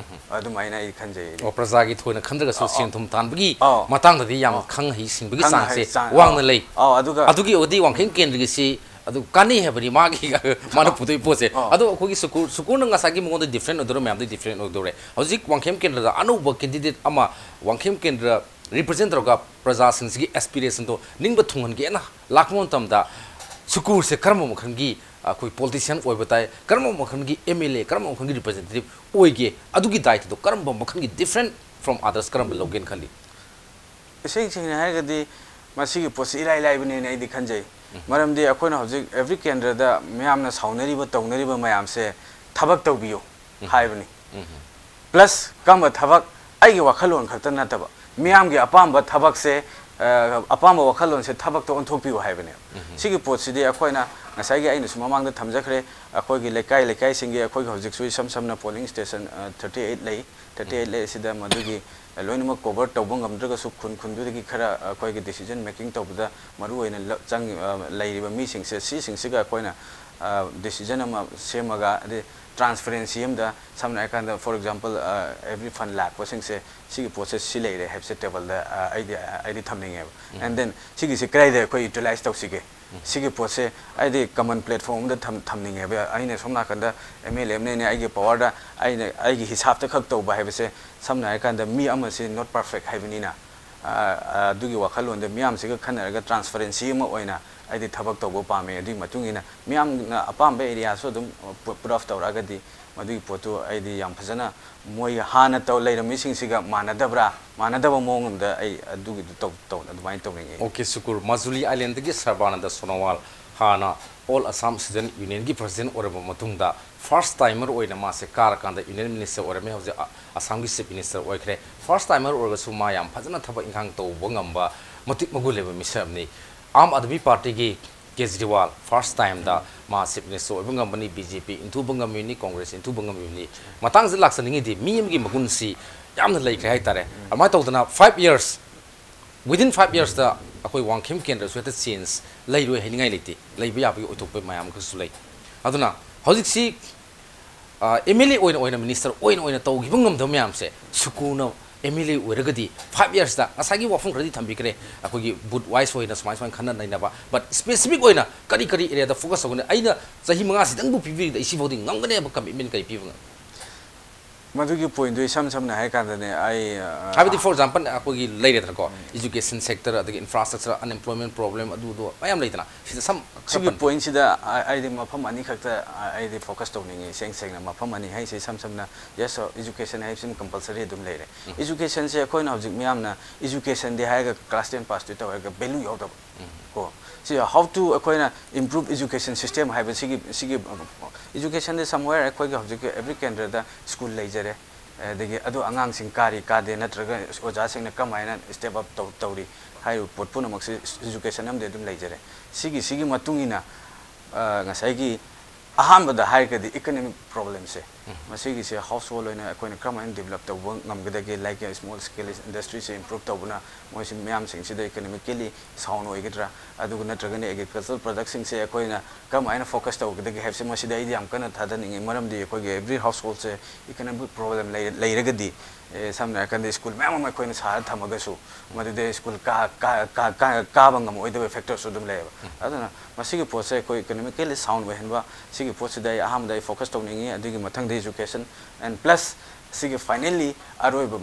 ꯑꯗꯨꯃꯥꯏꯅ ꯑꯩ ꯈꯟꯖꯩ ꯑꯩꯗꯤ꯫ ꯑꯣ, ꯄ꯭ꯔꯖꯥꯒꯤ ꯊꯣꯏꯅ ꯈꯟꯗ꯭ꯔꯒꯁꯨ ꯑ, ꯁꯦꯟ ꯊꯨꯝ ꯇꯥꯟꯕꯒꯤ ꯑ, ꯃꯇꯥꯡꯗꯗꯤ ꯌꯥꯝ ꯑ, ꯈꯪ ꯍꯩ ꯁꯤꯡꯕꯒꯤ ꯈꯪ ꯆꯥꯡꯁꯦ ꯍꯩ ꯆꯥꯡ, ꯋꯥꯡꯅ ꯑ, ꯂꯩ꯫ ꯑ, ꯑꯗꯨꯒ ꯑꯗꯨꯒꯤ ꯑꯣꯏꯔꯗꯤ ꯋꯥꯡꯈꯦꯝ ꯀꯦꯟꯗ꯭ꯔꯒꯤꯁꯤ ꯑꯗꯨ ꯀꯥꯟꯅꯩ ꯍꯥꯏꯕꯅꯤ, ꯃꯥꯒꯤ ꯃꯥꯅ ꯄꯨꯊꯣꯛꯏ ꯄꯣꯠꯁꯦ꯫ ꯑ꯫ ꯑꯗꯣ ꯑꯩꯈꯣꯏꯒꯤ ꯁꯨꯀꯨꯔ, ꯁꯨꯀꯨꯔꯅ ꯉꯁꯥꯏꯒꯤ ꯃꯉꯣꯟꯗ different ꯑꯣꯏꯗꯣꯔꯦ, ꯃꯌꯥꯝꯗꯤ different ꯑꯣꯏꯗꯣꯔꯦ꯫ ꯍꯧꯖꯤꯛ ꯋꯥꯡꯈꯦꯝ ꯀꯦꯟꯗ꯭ꯔꯗ ꯑꯅꯧꯕ candidate ꯑꯃ ꯋꯥꯡꯈꯦꯝ ꯀꯦꯟꯗ꯭ꯔ represent ꯇꯧꯔꯒ ꯄ꯭ꯔꯖꯥꯁꯤꯡꯁꯤꯒꯤ aspiration-ꯗꯣ ꯅꯤꯡꯕ ꯊꯨꯡꯍꯟꯒꯦꯅ ꯂꯥꯛꯄ ꯃꯇꯝꯗ ꯁꯨꯀꯨꯔꯁꯦ ꯀꯔꯝꯕ ꯃꯈꯜꯒꯤ ꯑꯩꯈꯣꯏ politician ꯑꯣꯏꯕ ꯇꯥꯏ, ꯀꯔꯝꯕ ꯃꯈꯜꯒꯤ ꯑꯦꯝ ꯑꯦꯜ ꯑꯦ, ꯀꯔꯝꯕ ꯃꯈꯜꯒꯤ representative ꯑꯣꯏꯒꯦ, ꯑꯗꯨꯒꯤ ꯗꯥꯏꯇꯗꯣ ꯀꯔꯝꯕ ꯃꯈꯜꯒꯤ different from others ꯀꯔꯝꯕ ꯂꯧꯒꯦꯅ ꯈꯜꯂꯤ? ꯏꯁꯦꯡ ꯁꯦꯡꯅ ꯍꯥꯏꯔꯒꯗꯤ ꯃꯁꯤꯒꯤ ꯄꯣꯠꯁꯤ ꯏꯔꯥꯏ ꯂꯥꯏꯕꯅꯦꯅ ꯑꯩꯗꯤ ꯈꯟꯖꯩ꯫ ꯃꯔꯝꯗꯤ ꯑꯩꯈꯣꯏꯅ ꯍꯧꯖꯤꯛ every ꯀꯦꯟꯗ꯭ꯔꯗ ꯃꯤꯌꯥꯝꯅ ꯁꯥꯎꯅꯔꯤꯕ ꯇꯧꯅꯔꯤꯕ ꯃꯌꯥꯝꯁꯦ ꯊꯕꯛ ꯇꯧꯕꯤꯌꯨ ꯍꯥꯏꯕꯅꯤ꯫ Plus ꯀꯔꯝꯕ ꯊꯕꯛ, ꯑꯩꯒꯤ ꯋꯥꯈꯜꯂꯣꯟ ꯈꯛꯇ ꯅꯠꯇꯕ ꯃꯤꯌꯥꯝꯒꯤ ꯑꯄꯥꯝꯕ ꯊꯕꯛꯁꯦ ꯑ, ꯑꯄꯥꯝꯕ ꯋꯥꯈꯜꯂꯣꯟꯁꯦ ꯊꯕꯛꯇ ꯑꯣꯟꯊꯣꯛꯄꯤꯌꯨ ꯍꯥꯏꯕꯅꯦ꯫ ꯁꯤꯒꯤ ꯄꯣꯠꯁꯤꯗꯤ ꯑꯩꯈꯣꯏꯅ ꯉꯁꯥꯏꯒꯤ ꯑꯩꯅꯁꯨ ꯃꯃꯥꯡꯗ ꯊꯝꯖꯈ꯭ꯔꯦ, ꯑꯩꯈꯣꯏꯒꯤ ꯂꯩꯀꯥꯏ ꯂꯩꯀꯥꯏꯁꯤꯡꯒꯤ, ꯑꯩꯈꯣꯏꯒꯤ ꯍꯧꯖꯤꯛꯁꯨ ꯏꯁꯝ ꯁꯝꯅ polling station, ꯑ, thirty eight ꯂꯩ꯫ Thirty eight ꯂꯩ ꯑꯁꯤꯗ ꯃꯗꯨꯒꯤ ꯂꯣꯏꯅꯃꯛ cover ꯇꯧꯕ ꯉꯝꯗ꯭ꯔꯒꯁꯨ ꯈꯨꯟ ꯈꯨꯟꯗꯨꯗꯒꯤ ꯈꯔ ꯑꯩꯈꯣꯏꯒꯤ decision making ꯇꯧꯕꯗ ꯃꯔꯨ ꯑꯣꯏꯅ ꯂ-, ꯆꯪ-, ꯑ, ꯂꯩꯔꯤꯕ ꯃꯤꯁꯤꯡꯁꯦ, ꯁꯤꯁꯤꯡꯁꯤꯒ ꯑꯩꯈꯣꯏꯅ, ꯑ, decision ꯑꯃ ꯁꯦꯝꯃꯒ, ꯑꯗꯩ transparency ꯑꯃꯗ, ꯁꯝꯅ ꯍꯥꯏꯔꯀꯥꯟꯗ, for example, ꯑ, every fund ꯂꯥꯛꯄꯁꯤꯡꯁꯦ ꯁꯤꯒꯤ ꯄꯣꯠꯁꯦ ꯁꯤ ꯂꯩꯔꯦ ꯍꯥꯏꯕꯁꯦ tableꯗ, ꯑ, ꯑꯩꯗꯤ, ꯑꯩꯗꯤ ꯊꯝꯅꯤꯡꯉꯦꯕ꯫ And then ꯁꯤꯒꯤꯁꯦ ꯀꯗꯥꯏꯗ ꯑꯩꯈꯣꯏ utilize ꯇꯧꯁꯤꯒꯦ? ꯁꯤꯒꯤ ꯄꯣꯠꯁꯦ ꯑꯩꯗꯤ common platform ꯑꯃꯗ ꯊꯝ-, ꯊꯝꯅꯤꯡꯉꯦꯕ꯫ ꯑꯩꯅ ꯁꯣꯝ ꯅꯥꯀꯟꯗ MLA ꯑꯃꯅꯦꯅꯦ, ꯑꯩꯒꯤ powerꯗ ꯑꯩꯅ ꯑꯩꯒꯤ ꯍꯤꯁꯥꯞꯇ ꯈꯛ ꯇꯧꯕ ꯍꯥꯏꯕꯁꯦ, ꯁꯝꯅ ꯍꯥꯏꯔꯀꯥꯟꯗ, ꯃꯤ ꯑꯃꯁꯦ not perfect ꯍꯥꯏꯕꯅꯤꯅ, ꯑ, ꯑ, ꯑꯗꯨꯒꯤ ꯋꯥꯈꯜꯂꯣꯟꯗ ꯃꯤꯌꯥꯝꯁꯤꯒ ꯈꯟꯅꯔꯒ transparency ꯑꯃ ꯑꯣꯏꯅ ꯑꯩꯗꯤ ꯊꯕꯛ ꯇꯧꯕ ꯄꯥꯝꯃꯦ꯫ ꯑꯗꯨꯒꯤ ꯃꯇꯨꯡ ꯏꯟꯅ ꯃꯤꯌꯥꯝꯅ ꯑꯄꯥꯝꯕ areaꯁꯨ ꯑꯗꯨꯝ ꯄꯨ-, put off ꯇꯧꯔꯛꯑꯒꯗꯤ, ꯃꯗꯨꯒꯤ ꯄꯣꯠꯇꯨ ꯑꯩꯗꯤ ꯌꯥꯝ ꯐꯖꯅ ꯃꯣꯏ ꯍꯥꯟꯅ ꯇꯧ-, ꯂꯩꯔꯝꯃꯤꯁꯤꯡꯁꯤꯒ ꯃꯥꯟꯅꯗꯕ꯭ꯔꯥ, ꯃꯥꯟꯅꯗꯕ ꯃꯑꯣꯡ ꯑꯃꯗ ꯑꯩ ꯑꯗꯨꯒꯤꯗꯨ ꯇꯧ-, ꯇꯧ-, ꯑꯗꯨꯃꯥꯏꯅ ꯇꯧꯅꯤꯡꯉꯤ꯫ OK, ꯁꯨꯀꯨꯔ, ꯃꯥꯖꯨꯂꯤ ꯑꯥꯏꯂꯦꯟꯗꯒꯤ ꯁꯔꯕꯥꯅꯟꯗ ꯁꯣꯅꯣꯋꯥꯜ, ꯍꯥꯟꯅ All Assam Student Unionꯒꯤ president ꯑꯣꯏꯔꯕ ꯃꯇꯨꯡꯗ, first timer ꯑꯣꯏꯅ ꯃꯥꯁꯦ ꯀꯥꯔꯀꯥꯟꯗ union minister ꯑꯣꯏꯔꯝꯃꯦ꯫ ꯍꯧꯖꯤꯛ ꯑ-, ꯑꯁꯥꯝꯒꯤ chief minister ꯑꯣꯏꯈ꯭ꯔꯦ꯫ First timer ꯑꯣꯏꯔꯒꯁꯨ ꯃꯥ ꯌꯥꯝ ꯐꯖꯅ ꯊꯕꯛ ꯏꯪꯈꯥꯡ ꯇꯧꯕ ꯉꯝꯕ, ꯃꯇꯤꯛ ꯃꯒꯨꯟ ꯂꯩꯕ ꯃꯤꯁꯛ ꯑꯃꯅꯤ꯫ ꯑꯥꯝ ꯑꯥꯗꯃꯤ ꯄꯥꯔꯇꯤꯒꯤ ꯀꯦꯖꯔꯤꯋꯥꯜ, first timeꯗ ꯃꯥ chief minister ꯑꯣꯏꯕ ꯉꯝꯕꯅꯤ, BJP ꯏꯟꯊꯨꯕ ꯉꯝꯃꯤꯕꯅꯤ, Congress ꯏꯟꯊꯨꯕ ꯉꯝꯃꯤꯕꯅꯤ꯫ ꯃꯇꯥꯡꯁꯤꯗ ꯂꯥꯛꯆꯅꯤꯡꯉꯤꯗꯤ, ꯃꯤ ꯑꯃꯒꯤ ꯃꯒꯨꯟꯁꯤ ꯌꯥꯝꯅ ꯂꯩꯈ꯭ꯔꯦ ꯍꯥꯏꯇꯥꯔꯦ꯫ ꯑꯗꯨꯃꯥꯏꯅ ꯇꯧꯗꯅ five years, within five yearsꯇ ꯑꯩꯈꯣꯏ ꯋꯥꯡꯈꯦꯝ ꯀꯦꯟꯗ꯭ꯔꯁꯨ ꯍꯦꯛꯇ change ꯂꯩꯔꯣꯏ ꯍꯥꯏꯅꯤꯡꯉꯥꯏ ꯂꯩꯇꯦ, ꯂꯩꯕ ꯌꯥꯕꯒꯤ ꯑꯣꯏꯊꯣꯛꯄ ꯃꯌꯥꯝ ꯑꯃꯁꯨ ꯂꯩ꯫ ꯑꯗꯨꯅ ꯍꯧꯖꯤꯛꯁꯤ, ꯑ, MLA ꯑꯣꯏꯅ ꯑꯣꯏꯅ, minister ꯑꯣꯏꯅ ꯑꯣꯏꯅ ꯇꯧꯈꯤꯕ ꯉꯝꯗꯕ ꯃꯌꯥꯝꯁꯦ, ꯁꯨꯀꯨꯅ MLA ꯑꯣꯏꯔꯒꯗꯤ five yearsꯇ, ꯉꯁꯥꯏꯒꯤ ꯋꯥꯐꯝ ꯈꯔꯗꯤ ꯊꯝꯕꯤꯈ꯭ꯔꯦ, ꯑꯩꯈꯣꯏꯒꯤ booth wise ꯑꯣꯏꯅ ꯁꯨꯃꯥꯏ ꯁꯨꯃꯥꯏꯅ ꯈꯟꯅ ꯅꯩꯅꯕ, but specific ꯑꯣꯏꯅ ꯀꯔꯤ ꯀꯔꯤ areaꯗ focus ꯇꯧꯒꯅꯤ? ꯑꯩꯅ ꯆꯍꯤ ꯃꯉꯥꯁꯤꯗꯪꯕꯨ ꯄꯤꯕꯤꯔꯤꯗ ꯑꯩ ꯁꯤꯐꯥꯎꯗꯤ ꯉꯝꯒꯅꯤ ꯍꯥꯏꯕ commitment ꯀꯔꯤ ꯄꯤꯕ ꯉꯝ-? ꯃꯗꯨꯒꯤ pointꯗꯨ ꯏꯁꯝ ꯁꯝꯅ ꯍꯥꯏꯔ ꯀꯥꯟꯗꯅꯦ, ꯑꯩ, ꯑ, ꯍꯥꯏꯕꯗꯤ, for example, ꯑꯩꯈꯣꯏꯒꯤ ꯂꯩꯔꯦꯗꯅꯀꯣ, education sector, ꯑꯗꯒꯤ infrastructure, unemployment problem, ꯑꯗꯨꯗꯣ ꯃꯌꯥꯝ ꯂꯩꯗꯅ, ꯁꯤꯗ ꯁꯝ ꯈꯔ ꯁꯤꯒꯤ ꯄꯟ- pointꯁꯤꯗ ꯑ-, ꯑꯩꯗꯤ ꯃꯐꯝ ꯑꯅꯤꯈꯛꯇ, ꯑ-, ꯑꯩꯗꯤ focus ꯇꯧꯅꯤꯡꯉꯤ, ꯏꯁꯦꯡ ꯁꯦꯡꯅ꯫ ꯃꯐꯝ ꯑꯅꯤ ꯍꯥꯏꯁꯦ, ꯏꯁꯝ ꯁꯝꯅ, yes, education ꯍꯥꯏꯕꯁꯤꯃ compulsory ꯑꯗꯨꯝ ꯂꯩꯔꯦ꯫ Educationꯁꯦ ꯑꯩꯈꯣꯏꯅ ꯍꯧꯖꯤꯛ ꯃꯤꯌꯥꯝꯅ educationꯗꯤ ꯍꯥꯏꯔꯒ class ten passꯇꯤ ꯇꯧꯔꯒ value ꯌꯥꯎꯗꯕ꯫ ꯀꯣ, ꯁꯤ how to ꯑꯩꯈꯣꯏꯅ improve education system ꯍꯥꯏꯕ ꯁꯤꯒꯤ, ꯁꯤꯒꯤ, educationꯗꯤ somewhere ꯑꯩꯈꯣꯏꯒꯤ ꯍꯧꯖꯤꯛꯀꯤ every ꯀꯦꯟꯗ꯭ꯔꯗ school ꯂꯩꯖꯔꯦ꯫ ꯑꯗꯒꯤ ꯑꯗꯨ ꯑꯉꯥꯡꯁꯤꯡ ꯀꯥꯔꯤ ꯀꯥꯗꯦ, ꯅꯠꯇ꯭ꯔꯒ ꯑꯣꯖꯥꯁꯤꯡꯅ ꯀꯃꯥꯏꯅ step up ꯇꯧ-, ꯇꯧꯔꯤ, ꯍꯥꯏꯔꯤꯕ ꯄꯣꯠ ꯄꯨꯝꯅꯃꯛꯁꯦ education ꯑꯃꯗꯤ ꯑꯗꯨꯝ ꯂꯩꯖꯔꯦ꯫ ꯁꯤꯒꯤ ꯁꯤꯒꯤ ꯃꯇꯨꯡ ꯏꯟꯅ ꯉꯁꯥꯏꯒꯤ ꯑꯍꯥꯟꯕꯗ ꯍꯥꯏꯔꯒꯗꯤ economic problemꯁꯦ, ꯃꯁꯤꯒꯤꯁꯦ household ꯑꯣꯏꯅ ꯑꯩꯈꯣꯏꯅ ꯀꯔꯝꯍꯥꯏꯅ develop ꯇꯧꯕ ꯉꯝꯒꯗꯒꯦ, like small scale industryꯁꯦ improve ꯇꯧꯕꯅ ꯃꯣꯏꯁꯤ ꯃꯌꯥꯝꯁꯤꯡꯁꯤꯗ economically sound ꯑꯣꯏꯒꯗ꯭ꯔꯥ, ꯑꯗꯨꯒ ꯅꯠꯇ꯭ꯔꯒꯅ agricultural productꯁꯤꯡꯁꯦ ꯑꯩꯈꯣꯏꯅ ꯀꯔꯝꯍꯥꯏꯅ focus ꯇꯧꯒꯗꯒꯦ ꯍꯥꯏꯕꯁꯦ ꯃꯁꯤꯗ ꯑꯩꯗꯤ ꯌꯥꯝ ꯀꯟꯅ ꯊꯥꯗꯅꯤꯡꯉꯤ꯫ ꯃꯔꯝꯗꯤ ꯑꯩꯈꯣꯏꯒꯤ every householdꯁꯦ economic problem ꯂꯩꯔꯒꯗꯤ, ꯁꯝꯅ ꯍꯥꯏꯔꯀꯥꯟꯗ ꯁ꯭ꯀꯨꯜ ꯃꯌꯥꯝ ꯑꯃ ꯑꯩꯈꯣꯏꯅ ꯁꯥꯔ ꯊꯝꯃꯒꯁꯨ ꯃꯗꯨꯗ ꯁ꯭ꯀꯨꯜ ꯀꯥꯕ ꯉꯝꯃꯛꯑꯣꯏꯗꯕ factorꯁꯨ ꯑꯗꯨꯝ ꯂꯩꯌꯦꯕ꯫ ꯑꯗꯨꯅ ꯃꯁꯤꯒꯤ ꯄꯣꯠꯁꯦ ꯑꯩꯈꯣꯏ economically sound ꯑꯣꯏꯍꯟꯕ, ꯁꯤꯒꯤ ꯄꯣꯠꯁꯤꯗ ꯑꯩ ꯑꯍꯥꯟꯕꯗ ꯑꯩ focus ꯇꯧꯅꯤꯡꯉꯤ꯫ ꯑꯗꯨꯒꯤ ꯃꯊꯪꯗ education and plus ꯁꯤꯒꯤ finally ꯑꯔꯣꯏꯕ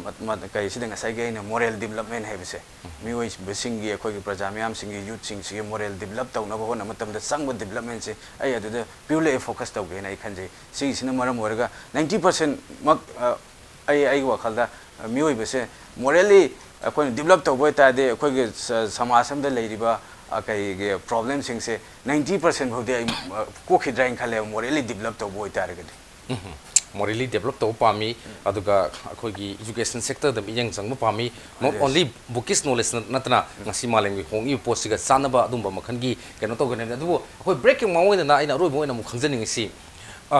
ꯀꯩꯁꯤꯗ ꯉꯁꯥꯏꯒꯤ ꯑꯩꯅ moral development ꯍꯥꯏꯕꯁꯦ, ꯃꯤꯑꯣꯏꯕꯁꯤꯡꯒꯤ, ꯑꯩꯈꯣꯏꯒꯤ ꯄ꯭ꯔꯖꯥ ꯃꯌꯥꯝꯁꯤꯡꯒꯤ, youthꯁꯤꯡꯁꯤꯒꯤ moral develop ꯇꯧꯅꯕ ꯍꯣꯠꯅꯕ ꯃꯇꯝꯗ ꯆꯪꯕ developmentꯁꯦ ꯑꯩ ꯑꯗꯨꯗ purely ꯑꯩ focus ꯇꯧꯒꯦꯅ ꯑꯩ ꯈꯟꯖꯩ꯫ ꯁꯤꯒꯤꯁꯤꯅ ꯃꯔꯝ ꯑꯣꯏꯔꯒ ninety percent ꯃꯛ ꯑꯩ ꯑꯩꯒꯤ ꯋꯥꯈꯜꯗ ꯃꯤꯑꯣꯏꯕꯁꯦ morally ꯑꯩꯈꯣꯏꯅ develop ꯇꯧꯕ ꯑꯣꯏꯇꯥꯔꯗꯤ ꯑꯩꯈꯣꯏꯒꯤ ꯁꯃꯥꯖ ꯑꯃꯗ ꯂꯩꯔꯤꯕ ꯀꯩꯒꯤ problemꯁꯤꯡꯁꯦ ninety percent ꯐꯥꯎꯗꯤ ꯑꯩ ꯀꯣꯛꯈꯤꯗ꯭ꯔꯥ ꯍꯥꯏꯅ ꯈꯜꯂꯦꯕ, morally develop ꯇꯧꯕ ꯑꯣꯏꯇꯥꯔꯒꯗꯤ꯫ Morally develop ꯇꯧꯕ ꯄꯥꯝꯃꯤ, ꯑꯗꯨꯒ ꯑꯩꯈꯣꯏꯒꯤ education sectorꯗ ꯃꯤꯠꯌꯦꯡ ꯆꯪꯕ ꯄꯥꯝꯃꯤ꯫ Not only bookish knowledge ꯅꯠꯇꯅ ꯉꯁꯤ ꯃꯥꯂꯦꯝꯒꯤ ꯍꯣꯡꯉꯤꯕ ꯄꯣꯠꯁꯤꯒ ꯆꯥꯟꯅꯕ ꯑꯗꯨꯝꯕ ꯃꯈꯜꯒꯤ ꯀꯩꯅꯣ ꯇꯧꯒꯅꯤ꯫ ꯑꯗꯨꯕꯨ ꯑꯩꯈꯣꯏ breakꯀꯤ ꯃꯃꯥꯡ ꯑꯣꯏꯅ ꯑꯩꯅ ꯑꯔꯣꯏꯕ ꯑꯣꯏꯅ ꯑꯃꯨꯛ ꯈꯪꯖꯅꯤꯡꯉꯤꯁꯤ,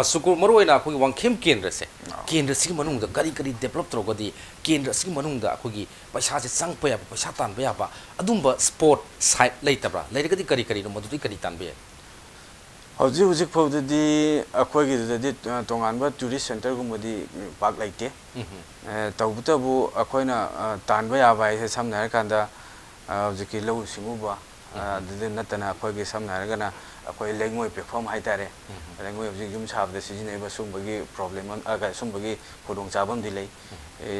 ꯁꯨꯀꯨꯔ, ꯃꯔꯨꯑꯣꯏꯅ ꯑꯩꯈꯣꯏꯒꯤ ꯋꯥꯡꯈꯦꯝ ꯀꯦꯟꯗ꯭ꯔꯁꯦ, ꯀꯦꯟꯗ꯭ꯔꯁꯤꯒꯤ ꯃꯅꯨꯡꯗ ꯀꯔꯤ ꯀꯔꯤ develop ꯇꯧꯔꯒꯗꯤ ꯀꯦꯟꯗ꯭ꯔ ꯑꯁꯤꯒꯤ ꯃꯅꯨꯡꯗ ꯑꯩꯈꯣꯏꯒꯤ ꯄꯩꯁꯥꯁꯦ ꯆꯪꯉꯛꯄ ꯌꯥꯕ, ꯄꯩꯁꯥ ꯇꯥꯟꯕ ꯌꯥꯕ ꯑꯗꯨꯝꯕ spot site ꯂꯩꯇꯕ꯭ꯔꯥ? ꯂꯩꯔꯒꯗꯤ ꯀꯔꯤ ꯀꯔꯤꯅꯣ, ꯃꯗꯨꯗꯒꯤ ꯀꯔꯤ ꯇꯥꯟꯕ ꯌꯥꯏ? ꯍꯧꯖꯤꯛ ꯍꯧꯖꯤꯛ ꯐꯥꯎꯗꯗꯤ ꯑꯩꯈꯣꯏꯒꯤꯗꯨꯗꯗꯤ ꯇꯣꯉꯥꯟꯕ tourist centreꯒꯨꯝꯕꯗꯤ ꯄꯥꯛ ꯂꯩꯇꯦ꯫ ꯇꯧꯕꯇꯕꯨ ꯑꯩꯈꯣꯏꯅ ꯇꯥꯟꯕ ꯌꯥꯕ ꯍꯥꯏꯁꯦ ꯁꯝꯅ ꯍꯥꯏꯔꯀꯥꯟꯗ ꯍꯧꯖꯤꯛꯀꯤ ꯂꯧꯎ ꯁꯤꯡꯎꯕ, ꯑꯗꯨꯗ ꯅꯠꯇꯅ ꯑꯩꯈꯣꯏꯒꯤ ꯁꯝꯅ ꯍꯥꯏꯔꯒꯅ ꯑꯩꯈꯣꯏ ꯂꯩꯉꯣꯏ ꯄꯦꯛꯐꯝ ꯍꯥꯏꯇꯥꯔꯦ, ꯂꯩꯉꯣꯏ ꯍꯧꯖꯤꯛ ꯌꯨꯝ ꯁꯥꯕꯗ ꯁꯤꯖꯤꯟꯅꯔꯤꯕ ꯁꯨꯝꯕꯒꯤ problem ꯑꯃ, ꯁꯨꯝꯕꯒꯤ ꯈꯨꯗꯣꯡꯆꯥꯕ ꯑꯃꯗꯤ ꯂꯩ꯫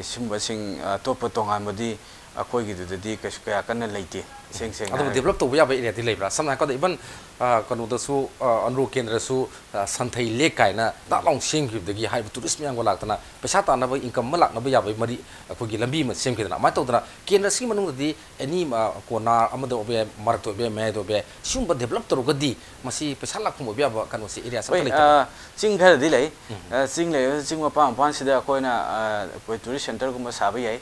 ꯁꯨꯝꯕꯁꯤꯡ ꯑꯇꯣꯞꯄ ꯇꯣꯉꯥꯟꯕꯗꯤ ꯑꯩꯈꯣꯏꯒꯤꯗꯨꯗꯗꯤ ꯀꯩꯁꯨ ꯀꯌꯥ ꯀꯟꯅ ꯂꯩꯇꯦ, ꯏꯁꯦꯡ ꯁꯦꯡꯅ ꯑꯗꯨꯕꯨ ꯍꯥꯏꯔꯒꯗꯤ꯫ Develop ꯇꯧꯕ ꯌꯥꯕ areaꯗꯤ ꯂꯩꯕ꯭ꯔꯥ? ꯁꯝꯅ ꯍꯥꯏꯔꯕꯗ even ꯑ, ꯀꯩꯅꯣꯗꯁꯨ, ꯑ, ꯑꯟꯗ꯭ꯔꯣ ꯀꯦꯟꯗ꯭ꯔꯁꯨ, ꯑ, ꯁꯟꯊꯩ ꯂꯦꯛ ꯀꯥꯏꯅ ꯗꯥꯛ ꯂꯥꯎ ꯁꯦꯝꯈꯤꯕꯗꯒꯤ ꯍꯥꯏꯔꯤꯕ ꯇꯨꯔꯤꯁ ꯃꯌꯥꯝꯒ ꯂꯥꯛꯇꯅ ꯄꯩꯁꯥ ꯇꯥꯟꯅꯕ, ꯏꯟꯀꯝ ꯑꯃ ꯂꯥꯛꯅꯕ ꯌꯥꯕꯒꯤ ꯃꯔꯤ ꯑꯩꯈꯣꯏꯒꯤ ꯂꯝꯕꯤ ꯑꯃ ꯁꯦꯝꯈꯤꯗꯅ, ꯑꯗꯨꯃꯥꯏꯅ ꯇꯧꯗꯅ ꯀꯦꯟꯗ꯭ꯔꯁꯤꯒꯤ ꯃꯅꯨꯡꯗꯗꯤ ꯑꯦꯅꯤ, ꯑ, ꯀꯣꯅꯥꯔ ꯑꯃꯗ ꯑꯣꯏꯕ ꯌꯥꯏ, ꯃꯔꯛꯇ ꯑꯣꯏꯕ ꯌꯥꯏ, ꯃꯌꯥꯏꯗ ꯑꯣꯏꯕ ꯌꯥꯏ, ꯁꯤꯒꯨꯝꯕ ꯗꯦꯕꯂꯞ ꯇꯧꯔꯒꯗꯤ ꯃꯁꯤ ꯄꯩꯁꯥ ꯂꯥꯛꯐꯝ ꯑꯣꯏꯕ ꯌꯥꯕ ꯀꯩꯅꯣꯁꯦ, ꯑꯦꯔꯤꯌꯥꯁꯦ ꯑꯝꯇ ꯍꯣꯏ, ꯂꯩꯇꯕ꯭ꯔꯥ? ꯑ, ꯆꯤꯡ ꯈꯔꯗꯤ ꯂꯩ꯫ ꯑ, ꯆꯤꯡ ꯂꯩꯔꯒꯁꯨ ꯆꯤꯡ ꯃꯄꯥꯟ ꯃꯄꯥꯟꯁꯤꯗ ꯑꯩꯈꯣꯏꯅ, ꯑ, ꯑꯩꯈꯣꯏ ꯇꯨꯔꯤꯁ ꯁꯦꯟꯇꯔꯒꯨꯝꯕ ꯁꯥꯕ ꯌꯥꯏ꯫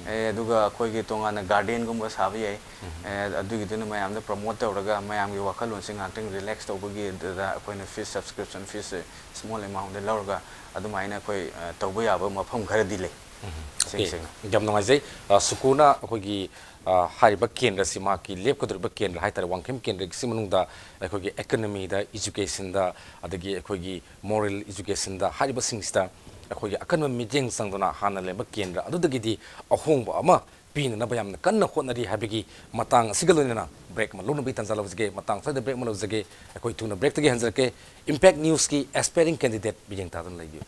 ꯑꯦ, ꯑꯗꯨꯒ ꯑꯩꯈꯣꯏꯒꯤ ꯇꯣꯉꯥꯟꯅ ꯒꯥꯔꯗꯦꯟꯒꯨꯝꯕ ꯁꯥꯕ ꯌꯥꯏ꯫ ꯑꯦ, ꯑꯗꯨꯒꯤꯗꯨꯅ ꯃꯌꯥꯝꯗ ꯄ꯭ꯔꯣꯃꯣꯠ ꯇꯧꯔꯒ ꯃꯌꯥꯝꯒꯤ ꯋꯥꯈꯜꯂꯣꯟꯁꯦ ꯉꯥꯏꯍꯥꯛꯇꯪ ꯔꯤꯂꯦꯛꯁ ꯇꯧꯕꯒꯤꯗꯨꯗ ꯑꯩꯈꯣꯏꯅ ꯐꯤꯁ ꯁꯕꯁꯀ꯭ꯔꯤꯞꯁꯟ ꯐꯤꯁꯁꯦ ꯁ꯭ꯃꯣꯜ ꯑꯦꯃꯥꯎꯟꯗ ꯂꯧꯔꯒ ꯑꯗꯨꯃꯥꯏꯅ ꯑꯩꯈꯣꯏ, ꯑ, ꯇꯧꯕ ꯌꯥꯕ ꯃꯐꯝ ꯈꯔꯗꯤ ꯂꯩ꯫ ꯎꯝ, ꯁꯦꯡ ꯑꯣꯀꯦ꯫ ꯁꯦꯡꯅ꯫ ꯌꯥꯝ ꯅꯨꯡꯉꯥꯏꯖꯩ꯫ ꯑ, ꯁꯨꯀꯨꯅ ꯑꯩꯈꯣꯏꯒꯤ, ꯑ, ꯍꯥꯏꯔꯤꯕ ꯀꯦꯟꯗ꯭ꯔꯁꯤ, ꯃꯍꯥꯛꯀꯤ ꯂꯦꯞꯀꯗꯧꯔꯤꯕ ꯀꯦꯟꯗ꯭ꯔ ꯍꯥꯏꯇꯥꯔꯦ, ꯋꯥꯡꯈꯦꯝ ꯀꯦꯟꯗ꯭ꯔꯒꯤꯁꯤ ꯃꯅꯨꯡꯗ ꯑꯩꯈꯣꯏꯒꯤ ꯏꯀꯣꯅꯣꯃꯤꯗ, ꯏꯖꯨꯀꯦꯁꯟꯗ, ꯑꯗꯒꯤ ꯑꯩꯈꯣꯏꯒꯤ ꯃꯣꯔꯦꯜ ꯏꯖꯨꯀꯦꯁꯟꯗ ꯍꯥꯏꯔꯤꯕꯁꯤꯡꯁꯤꯗ ꯑꯩꯈꯣꯏꯒꯤ ꯑꯀꯟꯕ ꯃꯤꯠꯌꯦꯡ ꯆꯪꯗꯨꯅ ꯍꯥꯟꯅ ꯂꯩꯔꯝꯕ ꯀꯦꯟꯗ꯭ꯔ ꯑꯗꯨꯗꯒꯤꯗꯤ ꯑꯍꯣꯡꯕ ꯑꯃ ꯄꯤꯅꯅꯕ ꯌꯥꯝꯅ ꯀꯟꯅ ꯍꯣꯠꯅꯔꯤ ꯍꯥꯏꯕꯒꯤ ꯃꯇꯥꯡ ꯑꯁꯤꯒ ꯂꯣꯏꯅꯅ ꯕ꯭ꯔꯦꯛ ꯑꯃ ꯂꯧꯅꯕꯒꯤ ꯇꯥꯟꯖꯥ ꯂꯧꯖꯒꯦ꯫ ꯃꯇꯥꯡ ꯑꯁ꯭ꯋꯥꯏꯗ ꯕ꯭ꯔꯦꯛ ꯑꯃ ꯂꯧꯖꯒꯦ꯫ ꯑꯩꯈꯣꯏ ꯊꯨꯅ ꯕ꯭ꯔꯦꯛꯇꯒꯤ ꯍꯟꯖꯔꯛꯀꯦ꯫ ꯏꯝꯄꯦꯛ ꯅ꯭ꯌꯨꯁꯀꯤ ꯑꯦꯁꯄꯥꯏꯔꯤꯡ ꯀꯦꯟꯗꯤꯗꯦꯠ ꯃꯤꯠꯌꯦꯡ ꯇꯥꯗꯨꯅ ꯂꯩꯕꯤꯌꯨ꯫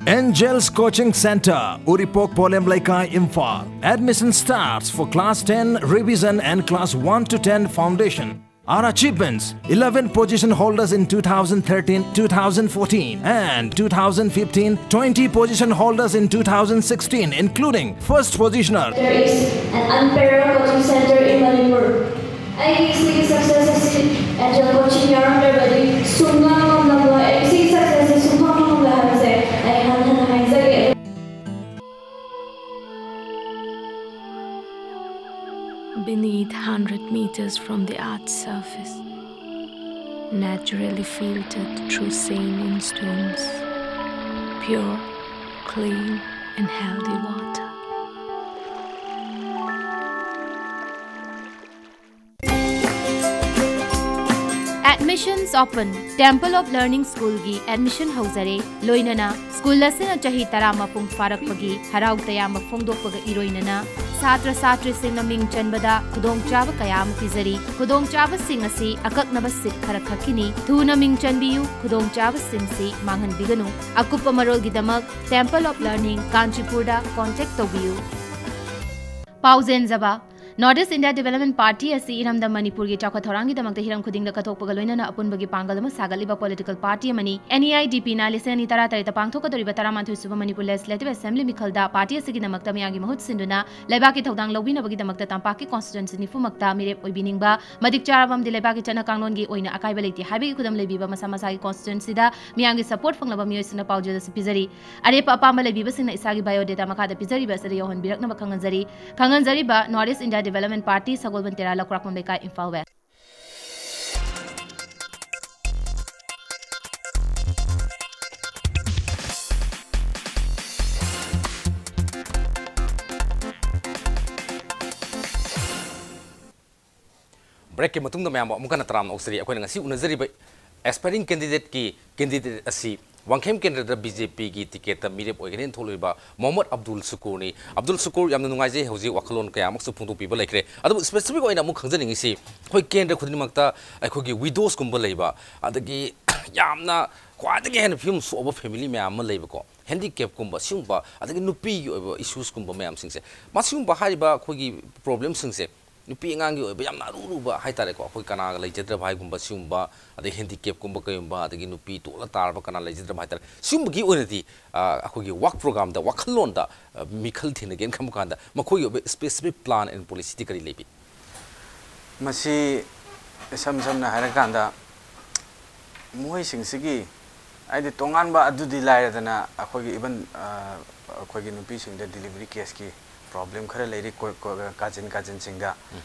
Angels Coaching Centre, Uripok, Polemleikha, Imphal. Admission starts for class ten revision and class one to ten foundation. Our achievements: eleven position holders in two thousand thirteen, two thousand fourteen, and two thousand fifteen, twenty position holders in two thousand sixteen, including first positioner. There is an unparalleled coaching center in Manipur. ꯑꯩꯒꯤ ꯁꯤꯒꯤ success ꯑꯁꯤ angel coaching ꯌꯥꯎꯔꯝꯗ꯭ꯔꯕꯗꯤ ꯁꯨꯡꯉꯝ ꯉꯝꯂꯝꯂꯣꯏ꯫ ꯑꯩ ꯁꯤꯒꯤ success ꯑꯁꯤ ꯁꯨꯡꯐꯪ ꯐꯪꯂꯣꯏ ꯍꯥꯏꯕꯁꯦ ꯑꯩ ꯍꯟꯅ ꯍꯟꯅ ꯍꯥꯏꯖꯒꯦ꯫ Beneath, hundred meters from the earth's surface, naturally filtered through saline stones, pure, clean, and healthy water. Admissions open. Temple of Learning Schoolꯒꯤ admission ꯍꯧꯖꯔꯦ꯫ ꯂꯣꯏꯅꯅ school ꯑꯁꯤꯅ ꯆꯍꯤ ꯇꯔꯥ ꯃꯄꯨꯡ ꯐꯥꯔꯛꯄꯒꯤ ꯍꯔꯥꯎ ꯇꯌꯥꯝꯕ ꯐꯣꯡꯗꯣꯛꯄꯒ ꯏꯔꯣꯏꯅꯅ ꯁꯥꯇ꯭ꯔ ꯁꯥꯇ꯭ꯔꯤꯁꯤꯡꯅ ꯃꯤꯡ ꯆꯟꯕꯗ ꯈꯨꯗꯣꯡꯆꯥꯕ ꯀꯌꯥ ꯑꯃ ꯄꯤꯖꯔꯤ꯫ ꯈꯨꯗꯣꯡꯆꯥꯕꯁꯤꯡ ꯑꯁꯤ ꯑꯀꯛꯅꯕ seat ꯈꯔ ꯈꯛꯀꯤꯅꯤ꯫ ꯊꯨꯅ ꯃꯤꯡ ꯆꯟꯕꯤꯌꯨ, ꯈꯨꯗꯣꯡꯆꯥꯕꯁꯤꯡꯁꯤ ꯃꯥꯡꯍꯟꯕꯤꯒꯅꯨ꯫ ꯑꯀꯨꯞꯄ ꯃꯔꯣꯜꯒꯤꯗꯃꯛ Temple of Learning ꯀꯥꯟꯆꯤꯄꯨꯔꯗ contact ꯇꯧꯕꯤꯌꯨ꯫ ꯄꯥꯎꯖꯦꯟꯖꯕ, North East India Development Party ꯑꯁꯤ ꯏꯔꯝꯗꯝ ꯃꯅꯤꯄꯨꯔꯒꯤ ꯆꯥꯎꯈꯠ ꯊꯧꯔꯥꯡꯒꯤꯗꯃꯛꯇ ꯍꯤꯔꯝ ꯈꯨꯗꯤꯡꯗ ꯀꯠꯊꯣꯛꯄꯒ ꯂꯣꯏꯅꯅ ꯑꯄꯨꯟꯕꯒꯤ ꯄꯥꯡꯒꯜ ꯑꯃ ꯁꯥꯒꯠꯂꯤꯕ political party ꯑꯃꯅꯤ꯫ N E I D P ꯅ ꯂꯤꯁꯤꯡ ꯑꯅꯤ ꯇꯔꯥꯇꯔꯦꯠꯇ ꯄꯥꯡꯊꯣꯛꯀꯗꯧꯔꯤꯕ ꯇꯔꯥꯃꯥꯊꯣꯏ ꯁꯨꯕ ꯃꯅꯤꯄꯨꯔ Legislative Assembly ꯃꯤꯈꯜꯗ party ꯑꯁꯤꯒꯤꯗꯃꯛꯇ ꯃꯤꯌꯥꯝꯒꯤ ꯃꯍꯨꯠ ꯁꯤꯟꯗꯨꯅ ꯂꯩꯕꯥꯛꯀꯤ ꯊꯧꯗꯥꯡ ꯂꯧꯕꯤꯅꯕꯒꯤꯗꯃꯛꯇ ꯇꯝꯄꯥꯛꯀꯤ constituency ꯅꯤꯐꯨꯃꯛꯇ ꯃꯤꯔꯦꯞ ꯑꯣꯏꯕꯤꯅꯤꯡꯕ, ꯃꯇꯤꯛ ꯆꯥꯔꯕ ꯑꯃꯗꯤ ꯂꯩꯕꯥꯛꯀꯤ ꯆꯠꯅ ꯀꯥꯡꯂꯣꯟꯒꯤ ꯑꯣꯏꯅ ꯑꯀꯥꯏꯕ ꯂꯩꯇꯦ ꯍꯥꯏꯕꯒꯤ ꯈꯨꯗꯝ ꯂꯩꯕꯤꯕ ꯃꯁꯥ ꯃꯁꯥꯒꯤ constituency ꯗ ꯃꯤꯌꯥꯝꯒꯤ support ꯐꯪꯂꯕ ꯃꯤꯑꯣꯏꯁꯤꯡꯅ ꯄꯥꯎꯖꯦꯜ ꯑꯁꯤ ꯄꯤꯖꯔꯤ꯫ ꯑꯔꯦꯞꯄ ꯑꯄꯥꯝꯕ ꯂꯩꯕꯤꯕꯁꯤꯡꯅ ꯏꯁꯥꯒꯤ biodata ꯃꯈꯥꯗ ꯄꯤꯖꯔꯤꯕ ꯑꯁꯤꯗ ꯌꯧꯍꯟꯕꯤꯔꯛꯅꯕ ꯈꯪꯍꯟꯖꯔꯤ꯫ ꯈꯪꯍꯟꯖꯔꯤꯕ North East India Development Party, ꯁꯒꯣꯜꯕꯟ ꯇꯦꯔꯥ, ꯂꯧꯀ꯭ꯔꯥꯛꯄꯝ ꯂꯩꯀꯥꯏ, ꯏꯝꯐꯥꯜ West꯫ Break ꯀꯤ ꯃꯇꯨꯡꯗ ꯃꯌꯥꯝꯕꯨ ꯑꯃꯨꯛ ꯍꯟꯅ ꯇꯔꯥꯝꯅ ꯑꯣꯛꯆꯔꯤ꯫ ꯑꯩꯈꯣꯏꯅ ꯉꯁꯤ ꯎꯅꯖꯔꯤꯕ aspiring candidate ꯀꯤ candidate ꯑꯁꯤ ꯋꯥꯡꯈꯦꯝ ꯀꯦꯟꯗ꯭ꯔꯗ B J P ꯒꯤ ticket ꯇ ꯃꯤꯔꯦꯞ ꯑꯣꯏꯒꯅꯤ ꯊꯣꯛꯂꯤꯕ ꯃꯣꯍꯝꯃꯗ ꯑꯕꯗꯨꯜ ꯁꯨꯀꯨꯔꯅꯤ꯫ ꯑꯕꯗꯨꯜ ꯁꯨꯀꯨꯔ, ꯌꯥꯝꯅ ꯅꯨꯡꯉꯥꯏꯖꯩ, ꯍꯧꯖꯤꯛ ꯋꯥꯈꯜꯂꯣꯟ ꯀꯌꯥ ꯑꯃꯁꯨ ꯐꯣꯡꯗꯣꯛꯄꯤꯕ ꯂꯩꯈ꯭ꯔꯦ꯫ ꯑꯗꯨꯕꯨ specific ꯑꯣꯏꯅ ꯑꯃꯨꯛ ꯈꯪꯖꯅꯤꯡꯉꯤꯁꯤ, ꯑꯩꯈꯣꯏ ꯀꯦꯟꯗ꯭ꯔ ꯈꯨꯗꯤꯡꯃꯛꯇ ꯑꯩꯈꯣꯏꯒꯤ widows ꯀꯨꯝꯕ ꯂꯩꯕ, ꯑꯗꯒꯤ ꯌꯥꯝꯅ ꯈ꯭ꯋꯥꯏꯗꯒꯤ ꯍꯦꯟꯅ ꯐꯤꯕꯝ ꯁꯣꯛꯑꯕ family ꯃꯌꯥꯝ ꯑꯃ ꯂꯩꯕꯀꯣ, handicap ꯀꯨꯝꯕ ꯁꯤꯒꯨꯝꯕ, ꯑꯗꯒꯤ ꯅꯨꯄꯤꯒꯤ ꯑꯣꯏꯕ issues ꯀꯨꯝꯕ ꯃꯌꯥꯝꯁꯤꯡꯁꯦ, ꯃꯁꯤꯒꯨꯝꯕ ꯍꯥꯏꯔꯤꯕ ꯑꯩꯈꯣꯏꯒꯤ problem ꯁꯤꯡꯁꯦ ꯅꯨꯄꯤ ꯑꯉꯥꯡꯒꯤ ꯑꯣꯏꯕ ꯌꯥꯝꯅ ꯑꯔꯨ ꯑꯔꯨꯕ ꯍꯥꯏꯇꯥꯔꯦꯀꯣ, ꯑꯩꯈꯣꯏ ꯀꯅꯥꯒ ꯂꯩꯖꯗ꯭ꯔꯕ ꯍꯥꯏꯒꯨꯝꯕ ꯁꯤꯒꯨꯝꯕ, ꯑꯗꯩ handicap ꯀꯨꯝꯕ ꯀꯩꯒꯨꯝꯕ, ꯑꯗꯒꯤ ꯅꯨꯄꯤ ꯇꯣꯜꯂ ꯇꯥꯔꯕ ꯀꯅꯥ ꯂꯩꯖꯗ꯭ꯔꯕ ꯍꯥꯏꯇꯥꯔꯦ, ꯁꯤꯒꯨꯝꯕꯒꯤ ꯑꯣꯏꯅꯗꯤ, ꯑ, ꯑꯩꯈꯣꯏꯒꯤ work program ꯗ, ꯋꯥꯈꯜꯂꯣꯟꯗ, ꯑ, ꯃꯤꯈꯜ ꯊꯦꯡꯅꯒꯦꯅ ꯈꯟꯕ ꯀꯥꯟꯗ ꯃꯈꯣꯏꯒꯤ ꯑꯣꯏꯕ specific plan and policy ꯗꯤ ꯀꯔꯤ ꯂꯩꯕꯤ? ꯃꯁꯤ ꯏꯁꯝ ꯁꯝꯅ ꯍꯥꯏꯔꯀꯥꯟꯗ, ꯃꯈꯣꯏꯁꯤꯡꯁꯤꯒꯤ, ꯍꯥꯏꯗꯤ, ꯇꯣꯉꯥꯟꯕ ꯑꯗꯨꯗꯤ ꯂꯥꯏꯔꯗꯅ, ꯑꯩꯈꯣꯏꯒꯤ even, ꯑ, ꯑꯩꯈꯣꯏꯒꯤ ꯅꯨꯄꯤꯁꯤꯡꯗ delivery case ꯀꯤ problem ꯈꯔ ꯂꯩꯔꯤ, ꯀꯣ-, ꯀꯣ-, ꯀꯥꯆꯤꯟ ꯀꯥꯆꯤꯟꯁꯤꯡꯗ꯫